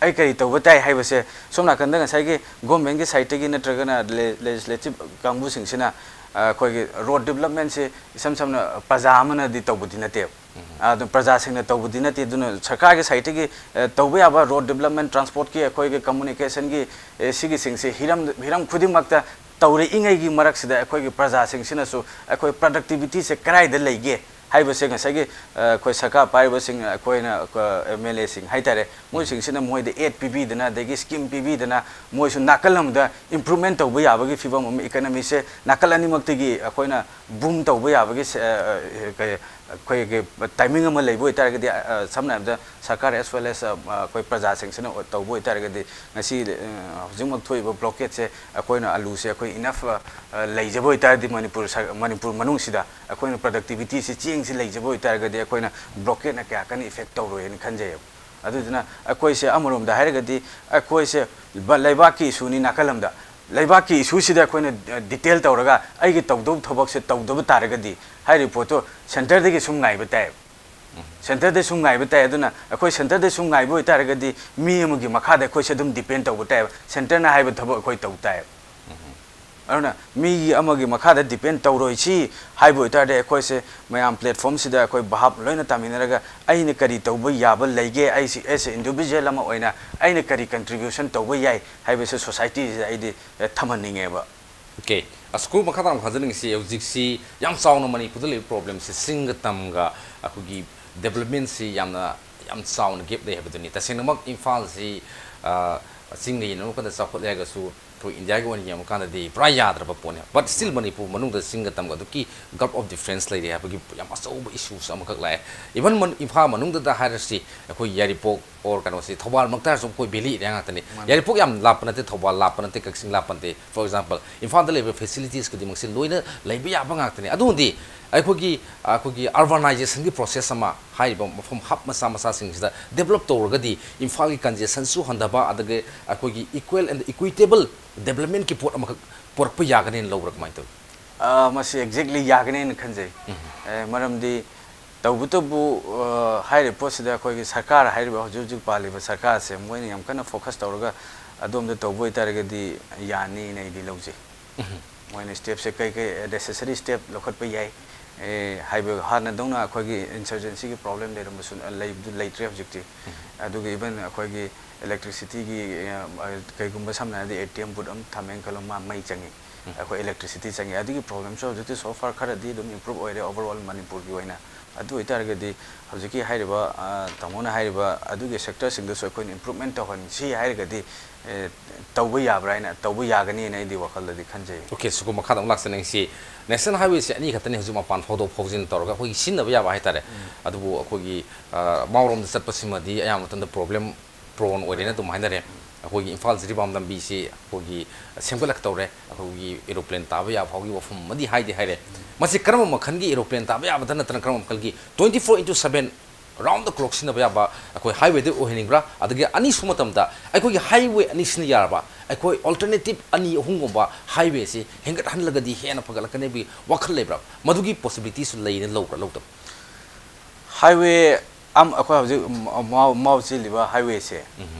ꯑꯩ ꯀꯔꯤ ꯇꯧꯕ ꯇꯥꯏ ꯍꯥꯏꯕꯁꯦ, ꯁꯣꯝ ꯅꯥꯀꯟꯗ ꯉꯁꯥꯏꯒꯤ ꯒꯣꯔꯃꯦꯟꯒꯤ ꯁꯥꯏꯠꯇꯒꯤ ꯅꯠꯇ꯭ꯔꯒꯅ ꯂꯦ-, ꯂꯦꯖꯤꯁꯂꯦꯇꯤꯚ ꯀꯥꯡꯕꯨꯁꯤꯡꯁꯤꯅ, ꯑ, ꯑꯩꯈꯣꯏꯒꯤ ꯔꯣꯗ ꯗꯤꯕꯂꯞꯃꯦꯟꯁꯤ ꯏꯁꯝ ꯁꯝꯅ ꯄ꯭ꯔꯖꯥ ꯑꯃꯅꯗꯤ ꯇꯧꯕꯗꯤ ꯅꯠꯇꯦꯕ꯫ ꯑꯗꯨ ꯄ꯭ꯔꯖꯥꯁꯤꯡꯅ ꯇꯧꯕꯗꯤ ꯅꯠꯇꯦ꯫ ꯑꯗꯨꯅ ꯁꯔꯀꯥꯔꯒꯤ ꯁꯥꯏꯠꯇꯒꯤ, ꯑ, ꯇꯧꯕ ꯌꯥꯕ ꯔꯣꯗ ꯗꯤꯕꯂꯞꯃꯦꯟ, ꯇ꯭ꯔꯥꯟꯁꯄꯣꯔꯠꯀꯤ, ꯑꯩꯈꯣꯏꯒꯤ ꯀꯝꯃꯨꯅꯤꯀꯦꯁꯟꯒꯤ, ꯑꯦ, ꯁꯤꯒꯤꯁꯤꯡꯁꯦ ꯍꯤꯔꯝ, ꯍꯤꯔꯝ ꯈꯨꯗꯤꯡꯃꯛꯇ ꯇꯧꯔꯛꯏꯉꯩꯒꯤ ꯃꯔꯛꯁꯤꯗ ꯑꯩꯈꯣꯏꯒꯤ ꯄ꯭ꯔꯖꯥꯁꯤꯡꯁꯤꯅꯁꯨ ꯑꯩꯈꯣꯏ ꯄ꯭ꯔꯗꯛꯇꯤꯕꯤꯇꯤꯁꯦ ꯀꯗꯥꯏꯗ ꯂꯩꯒꯦ ꯍꯥꯏꯕꯁꯦ ꯉꯁꯥꯏꯒꯤ, ꯑ, ꯑꯩꯈꯣꯏ ꯁꯔꯀꯥꯔ ꯄꯥꯏꯔꯤꯕꯁꯤꯡ, ꯑꯩꯈꯣꯏꯅ, ꯑꯩꯈꯣꯏ ꯑꯦꯝ ꯑꯦꯜ ꯑꯦꯁꯤꯡ ꯍꯥꯏꯇꯥꯔꯦ, ꯃꯣꯏꯁꯤꯡꯁꯤꯅ ꯃꯣꯏꯗ ꯑꯦꯗ ꯄꯤꯕꯤꯗꯅ, ꯑꯗꯒꯤ ꯁ꯭ꯀꯤꯝ ꯄꯤꯕꯤꯗꯅ, ꯃꯣꯏꯁꯨ ꯅꯥꯀꯜ ꯑꯃꯗ ꯏꯝꯄ꯭ꯔꯨꯚꯃꯦꯟ ꯇꯧꯕ ꯌꯥꯕꯒꯤ ꯐꯤꯕꯝ ꯑꯃ, ꯏꯀꯅꯃꯤꯁꯦ ꯅꯥꯀꯜ ꯑꯅꯤꯃꯛꯇꯒꯤ ꯑꯩꯈꯣꯏꯅ ꯕꯨꯝ ꯇꯧꯕ ꯌꯥꯕꯒꯤ ꯁꯦ-, ꯑ, ꯑ, ꯀꯩ, ꯑꯩꯈꯣꯏꯒꯤ ꯇꯥꯏꯃꯤꯡ ꯑꯃ ꯂꯩꯕ ꯑꯣꯏꯇꯥꯔꯒꯗꯤ, ꯑ, ꯑ, ꯁꯝꯅ ꯍꯥꯏꯔꯕꯗ ꯁꯔꯀꯥꯔ as well as, ꯑ, ꯑ, ꯑꯩꯈꯣꯏ ꯄ꯭ꯔꯖꯥꯁꯤꯡꯁꯤꯅ ꯇꯧꯕ ꯑꯣꯏꯇꯥꯔꯒꯗꯤ, ꯉꯁꯤ, ꯑ, ꯍꯧꯖꯤꯛꯃꯛ ꯊꯣꯛꯏꯕ ꯕ꯭ꯂꯣꯀꯦꯠꯁꯦ ꯑꯩꯈꯣꯏꯅ ꯑꯂꯨꯁꯦ ꯑꯩꯈꯣꯏ ꯏꯅꯐ, ꯑ, ꯑ, ꯂꯩꯖꯕ ꯑꯣꯏꯇꯥꯔꯗꯤ ꯃꯅꯤꯄꯨꯔ ꯁ-, ꯃꯅꯤꯄꯨꯔ ꯃꯅꯨꯡꯁꯤꯗ ꯑꯩꯈꯣꯏꯅ ꯄ꯭ꯔꯗꯛꯇꯤꯕꯤꯇꯤꯁꯤ, ꯆꯦꯡꯁꯤ ꯂꯩꯖꯕ ꯑꯣꯏꯇꯥꯔꯒꯗꯤ ꯑꯩꯈꯣꯏꯅ ꯕ꯭ꯂꯣꯀꯦꯠꯅ ꯀꯌꯥ ꯀꯟꯅ ꯏꯐꯦꯛ ꯇꯧꯔꯣꯏꯅ ꯈꯟꯖꯩꯌꯦꯕ꯫ ꯑꯗꯨꯗꯨꯅ ꯑꯩꯈꯣꯏꯁꯦ ꯑꯃꯔꯣꯝꯗ ꯍꯥꯏꯔꯒꯗꯤ ꯑꯩꯈꯣꯏꯁꯦ ꯕ-, ꯂꯩꯕꯥꯛꯀꯤ ꯏꯁꯨꯅꯤ ꯅꯥꯀꯜ ꯑꯃꯗ꯫ ꯂꯩꯕꯥꯛꯀꯤ ꯏꯁꯨꯁꯤꯗ ꯑꯩꯈꯣꯏꯅ, ꯑ, ꯗꯤꯇꯦꯜ ꯇꯧꯔꯒ ꯑꯩꯒꯤ ꯇꯧꯗꯧꯕ ꯊꯕꯛꯁꯦ ꯇꯧꯗꯕ ꯇꯥꯔꯒꯗꯤ ꯍꯥꯏꯔꯤꯕ ꯄꯣꯠꯇꯣ ꯁꯦꯟꯇꯔꯗꯒꯤ ꯁꯨꯝ ꯉꯥꯏꯕ ꯇꯥꯏꯌꯦꯕ꯫ ꯁꯦꯟꯇꯔꯗ ꯁꯨꯝ ꯉꯥꯏꯕ ꯇꯥꯏ꯫ ꯑꯗꯨꯅ ꯑꯩꯈꯣꯏ ꯁꯦꯟꯇꯔꯗ ꯁꯨꯝ ꯉꯥꯏꯕ ꯑꯣꯏꯇꯥꯔꯒꯗꯤ ꯃꯤ ꯑꯃꯒꯤ ꯃꯈꯥꯗ ꯑꯩꯈꯣꯏꯁꯦ ꯑꯗꯨꯝ ꯗꯤꯄꯦꯟ ꯇꯧꯕ ꯇꯥꯏꯌꯦꯕ꯫ ꯁꯦꯟꯇꯔꯅ ꯍꯥꯏꯕ ꯊꯕꯛ ꯑꯩꯈꯣꯏ ꯇꯧ ꯇꯥꯏꯌꯦꯕ꯫ ꯑꯗꯨꯅ ꯃꯤꯒꯤ ꯑꯃꯒꯤ ꯃꯈꯥꯗ ꯗꯤꯄꯦꯟ ꯇꯧꯔꯣꯏꯁꯤ ꯍꯥꯏꯕ ꯑꯣꯏꯇꯥꯔꯗꯤ ꯑꯩꯈꯣꯏꯁꯦ ꯃꯌꯥꯝ ꯄ꯭ꯂꯦꯠꯐꯣꯝꯁꯤꯗ ꯑꯩꯈꯣꯏ ꯚꯥꯞ ꯂꯣꯏꯅ ꯇꯥꯃꯤꯟꯅꯔꯒ ꯑꯩꯅ ꯀꯔꯤ ꯇꯧꯕ ꯌꯥꯕ ꯂꯩꯒꯦ, ꯑꯩꯁꯤ as a individual ꯑꯃ ꯑꯣꯏꯅ ꯑꯩꯅ ꯀꯔꯤ ꯀꯟꯇ꯭ꯔꯤꯕ꯭ꯌꯨꯁꯟ ꯇꯧꯕ ꯌꯥꯏ ꯍꯥꯏꯕꯁꯦ ꯁꯣꯁꯥꯏꯇꯤꯁꯤꯗ ꯑꯩꯗꯤ, ꯑꯦ, ꯊꯝꯍꯟꯅꯤꯡꯉꯦꯕ꯫ ꯑꯣꯀꯦ, ꯑꯁ, ꯀꯨ ꯃꯈꯥ ꯇꯥꯅ ꯈꯪꯖꯅꯤꯡꯉꯤꯁꯤ ꯍꯧꯖꯤꯛꯁꯤ ꯌꯥꯝ ꯆꯥꯎꯅ ꯃꯅꯤꯄꯨꯔꯗ ꯂꯩꯕ ꯄ꯭ꯔꯣꯕ꯭ꯂꯦꯝꯁꯤ ꯆꯤꯡꯒ ꯇꯝꯒ ꯑꯩꯈꯣꯏꯒꯤ ꯗꯦꯕꯂꯞꯃꯦꯟꯁꯤ ꯌꯥꯝꯅ, ꯌꯥꯝ ꯆꯥꯎꯅ ꯒꯦꯞ ꯂꯩ ꯍꯥꯏꯕꯗꯨꯅꯤ꯫ ꯇꯁꯦꯡꯅꯃꯛ ꯏꯝꯐꯥꯜꯁꯤ, ꯑ, ꯆꯤꯡꯒ ꯌꯦꯡꯅꯕ ꯀꯥꯟꯗ ꯆꯥꯎꯈꯠꯂꯦ ꯍꯥꯏꯔꯒꯁꯨ ꯑꯩꯈꯣꯏ ꯏꯟꯗꯤꯌꯥꯒꯤ ꯑꯣꯏꯅ ꯌꯦꯡꯕꯀꯥꯟꯗꯗꯤ ꯄꯨꯔꯥ ꯌꯥꯗ꯭ꯔꯕ ꯄꯣꯠꯅꯤ꯫ But still ꯃꯅꯤꯄꯨꯔ ꯃꯅꯨꯡꯗ ꯆꯤꯡꯒ ꯇꯝꯒ ꯑꯗꯨꯛꯀꯤ gulf of difference ꯂꯩꯔꯤ ꯍꯥꯏꯕꯒꯤ ꯌꯥꯝ ꯑꯆꯧꯕ ꯏꯁꯨꯁꯨ ꯑꯃꯈꯛ ꯂꯥꯛꯑꯦ꯫ Even ꯃꯟ-, ꯏꯝꯐꯥꯜ ꯃꯅꯨꯡꯗꯗ ꯍꯥꯏꯔꯁꯤ ꯑꯩꯈꯣꯏ ꯌꯥꯏꯔꯤꯄꯣꯛ or ꯀꯩꯅꯣꯁꯤ ꯊꯧꯕꯥꯜꯃꯛꯇ ꯍꯥꯏꯔꯁꯨ ꯑꯩꯈꯣꯏ valley area ꯉꯥꯛꯇꯅꯤ꯫ ꯃꯥꯅꯤ꯫ ꯌꯥꯏꯔꯤꯄꯣꯛ ꯌꯥꯝ ꯂꯥꯞꯄ ꯅꯠꯇꯦ, ꯊꯧꯕꯥꯜ ꯂꯥꯞꯄ ꯅꯠꯇꯦ, ꯀꯛꯆꯤꯡ ꯂꯥꯞꯄ ꯅꯠꯇꯦ꯫ For example, ꯏꯝꯐꯥꯜꯗ ꯂꯩꯕ facilities ꯈꯨꯗꯤꯡꯃꯛꯁꯤ ꯂꯣꯏꯅ ꯂꯩꯕ ꯌꯥꯕ ꯉꯥꯛꯇꯅꯤ꯫ ꯑꯗꯨꯕꯨꯗꯤ ꯑꯩꯈꯣꯏꯒꯤ, ꯑꯩꯈꯣꯏꯒꯤ urbanization ꯒꯤ process ꯑꯃ ꯍꯥꯏꯔꯤꯕ ꯃꯐꯝ hub ꯃꯆꯥ ꯃꯆꯥꯁꯤꯡꯁꯤꯗ develop ꯇꯧꯔꯒꯗꯤ ꯏꯝꯐꯥꯜꯒꯤ congestion ꯁꯨ ꯍꯟꯊꯕ, ꯑꯗꯒꯤ ꯑꯩꯈꯣꯏꯒꯤ equal and equitable development ꯀꯤ ꯄꯣꯠ ꯑꯃꯈꯛ ꯄꯨꯔꯛꯄ ꯌꯥꯒꯅꯤꯅ ꯂꯧꯕ꯭ꯔꯥ, ꯀꯃꯥꯏꯅ ꯇꯧꯏ? ꯑ, ꯃꯁꯤ exactly ꯌꯥꯒꯅꯦꯅ ꯈꯟꯖꯩ꯫ ꯎꯝ꯫ ꯑꯦ, ꯃꯔꯝꯗꯤ ꯇꯧꯕꯇꯕꯨ, ꯑ, ꯍꯥꯏꯔꯤꯕ ꯄꯣꯠꯁꯤꯗ ꯑꯩꯈꯣꯏꯒꯤ ꯁꯔꯀꯥꯔ, ꯍꯥꯏꯔꯤꯕ ꯍꯧꯖꯤꯛ ꯍꯧꯖꯤꯛ ꯄꯥꯜꯂꯤꯕ ꯁꯔꯀꯥꯔꯁꯦ, ꯃꯣꯏꯅ ꯌꯥꯝ ꯀꯟꯅ ꯐꯣꯀꯁ ꯇꯧꯔꯒ ꯑꯗꯣꯝꯗ ꯇꯧꯕ ꯑꯣꯏꯇꯥꯔꯒꯗꯤ ꯌꯥꯅꯤꯅ ꯑꯩꯗꯤ ꯂꯧꯖꯩ꯫ ꯃꯣꯏꯅ ꯁ꯭ꯇꯦꯞꯁꯦ ꯀꯩ ꯀꯩ ꯅꯦꯁꯦꯁꯔꯤ ꯁ꯭ꯇꯦꯞ ꯂꯧꯈꯠꯄ ꯌꯥꯏ, ꯑꯦ, ꯍꯥꯏꯕ ꯍꯥꯟꯅꯗꯧꯅ ꯑꯩꯈꯣꯏꯒꯤ ꯏꯟꯁꯔꯖꯦꯟꯁꯤꯒꯤ ꯄ꯭ꯔꯣꯕ꯭ꯂꯦꯝ ꯂꯩꯔꯝꯕꯁꯨ, ꯑ, ꯂꯩꯕꯗꯨ ꯂꯩꯇ꯭ꯔꯦ ꯍꯧꯖꯤꯛꯇꯤ꯫ ꯑꯗꯨꯒ ꯏꯚꯟ ꯑꯩꯈꯣꯏꯒꯤ ꯏꯂꯦꯛꯇ꯭ꯔꯤꯁꯤꯇꯤꯒꯤ, ꯑ, ꯀꯩꯒꯨꯝꯕ ꯁꯝꯅ ꯍꯥꯏꯔꯕꯗ ꯑꯦ ꯇꯤ ꯑꯦꯝ ꯕꯨꯠ ꯑꯃ ꯊꯝꯃꯦꯅ ꯈꯜꯂꯣ, ꯃꯥ ꯃꯩ ꯆꯪꯉꯤ, ꯑꯩꯈꯣꯏ ꯏꯂꯦꯛꯇ꯭ꯔꯤꯁꯤꯇꯤ ꯆꯪꯉꯤ꯫ ꯑꯗꯨꯒꯤ ꯄ꯭ꯔꯣꯕ꯭ꯂꯦꯝꯁꯨ ꯍꯧꯖꯤꯛꯇꯤ so far ꯈꯔꯗꯤ ꯑꯗꯨꯝ ꯏꯝꯄ꯭ꯔꯨꯞ ꯑꯣꯏꯔꯦ ꯑꯣꯚꯔ ꯑꯣꯜ ꯃꯅꯤꯄꯨꯔꯒꯤ ꯑꯣꯏꯅ꯫ ꯑꯗꯨ ꯑꯣꯏꯇꯥꯔꯒꯗꯤ ꯍꯧꯖꯤꯛꯀꯤ ꯍꯥꯏꯔꯤꯕ, ꯑ, ꯇꯥꯃꯣꯅ ꯍꯥꯏꯔꯤꯕ ꯑꯗꯨꯒꯤ ꯁꯦꯛꯇꯔꯁꯤꯡꯗꯨꯁꯨ ꯑꯩꯈꯣꯏꯅ ꯏꯝꯄ꯭ꯔꯨꯞꯃꯦꯟ ꯇꯧꯍꯟꯁꯤ ꯍꯥꯏꯔꯒꯗꯤ, ꯑꯦ, ꯇꯧꯕ ꯌꯥꯕ꯭ꯔꯥ ꯍꯥꯏꯅ, ꯇꯧꯕ ꯌꯥꯒꯅꯤꯅ ꯑꯩꯗꯤ ꯋꯥꯈꯜꯗꯗꯤ ꯈꯟꯖꯩ꯫ ꯑꯣꯀꯦ, ꯁꯨꯀꯨ, ꯃꯈꯥꯗ ꯑꯃꯨꯛ ꯂꯥꯛꯆꯅꯤꯡꯁꯤ꯫ ꯅꯦꯁꯅꯦꯜ ꯍꯥꯏꯋꯦꯁꯦ ꯑꯅꯤ ꯈꯛꯇꯅꯤ ꯍꯧꯖꯤꯛ ꯃꯄꯥꯟ ꯐꯥꯎꯗꯣꯛ ꯐꯥꯎꯖꯤꯟ ꯇꯧꯔꯒ ꯑꯩꯈꯣꯏꯒꯤ ꯁꯤꯖꯤꯟꯅꯕ ꯌꯥꯕ ꯍꯥꯏꯇꯥꯔꯦ꯫ ꯑꯗꯨꯕꯨ ꯑꯩꯈꯣꯏꯒꯤ, ꯑ, ꯃꯥꯎꯔꯣꯝꯗ ꯆꯠꯄꯁꯤꯃꯗꯤ ꯑꯌꯥꯝꯕ ꯃꯇꯝꯗ ꯄ꯭ꯔꯣꯕ꯭ꯂꯦꯝ ꯄ꯭ꯔꯣꯟ ꯑꯣꯏꯔꯦꯅ ꯑꯗꯨꯝ ꯍꯥꯏꯅꯔꯦ꯫ ꯑꯩꯈꯣꯏꯒꯤ ꯏꯝꯐꯥꯜ ꯖꯤꯔꯤꯕꯥꯝ ꯂꯝꯕꯤꯁꯤ ꯑꯩꯈꯣꯏꯒꯤ ꯁꯦꯝꯒꯠꯂꯛꯇꯧꯔꯦ꯫ ꯑꯩꯈꯣꯏꯒꯤ ꯑꯦꯔꯣꯄ꯭ꯂꯦꯟ ꯇꯥꯕ ꯌꯥꯕ ꯐꯥꯎꯒꯤ ꯋꯥꯐꯝ ꯑꯃꯗꯤ ꯍꯥꯏꯗꯤ ꯍꯥꯏꯔꯦ꯫ ꯃꯁꯤ ꯀꯔꯝꯕ ꯃꯈꯜꯒꯤ ꯑꯦꯔꯣꯄ꯭ꯂꯦꯟ ꯇꯥꯕ ꯌꯥꯕꯗ ꯅꯠꯇꯅ ꯀꯔꯝꯕ ꯃꯈꯜꯒꯤ twenty four into seven round the clock ꯁꯤꯖꯤꯟꯅꯕ ꯌꯥꯕ ꯑꯩꯈꯣꯏ ꯍꯥꯏꯋꯦꯗ ꯑꯣꯏꯍꯟꯅꯤꯡꯕ꯭ꯔꯥ? ꯑꯗꯒꯤ ꯑꯅꯤꯁꯨꯕ ꯃꯇꯝꯗ ꯑꯩꯈꯣꯏꯒꯤ ꯍꯥꯏꯋꯦ ꯑꯅꯤ ꯁꯤꯖꯤꯟꯅ ꯌꯥꯔꯕ ꯑꯩꯈꯣꯏ ꯑꯜꯇꯔꯅꯦꯇꯤꯞ ꯑꯅꯤ ꯑꯍꯨꯝꯒꯨꯝꯕ ꯍꯥꯏꯋꯦꯁꯤ ꯍꯦꯟꯒꯠꯍꯜꯂꯒꯗꯤ ꯍꯦꯟꯅ ꯐꯒꯠꯂꯛꯀꯅꯤ ꯍꯥꯏꯕꯒꯤ ꯋꯥꯈꯜ ꯂꯩꯕ꯭ꯔꯥ? ꯃꯗꯨꯒꯤ ꯄꯣꯁꯤꯕꯤꯂꯤꯇꯤꯁꯨ ꯂꯩꯅ ꯂꯧꯕ꯭ꯔꯥ ꯂꯧꯗꯕ꯭ꯔꯥ? ꯍꯥꯏꯋꯦ ꯑꯝ-, ꯑꯩꯈꯣꯏ ꯍꯧꯖꯤꯛ ꯃꯥꯎ, ꯃꯥꯎ ꯆꯦꯜꯂꯤꯕ ꯍꯥꯏꯋꯦꯁꯦ,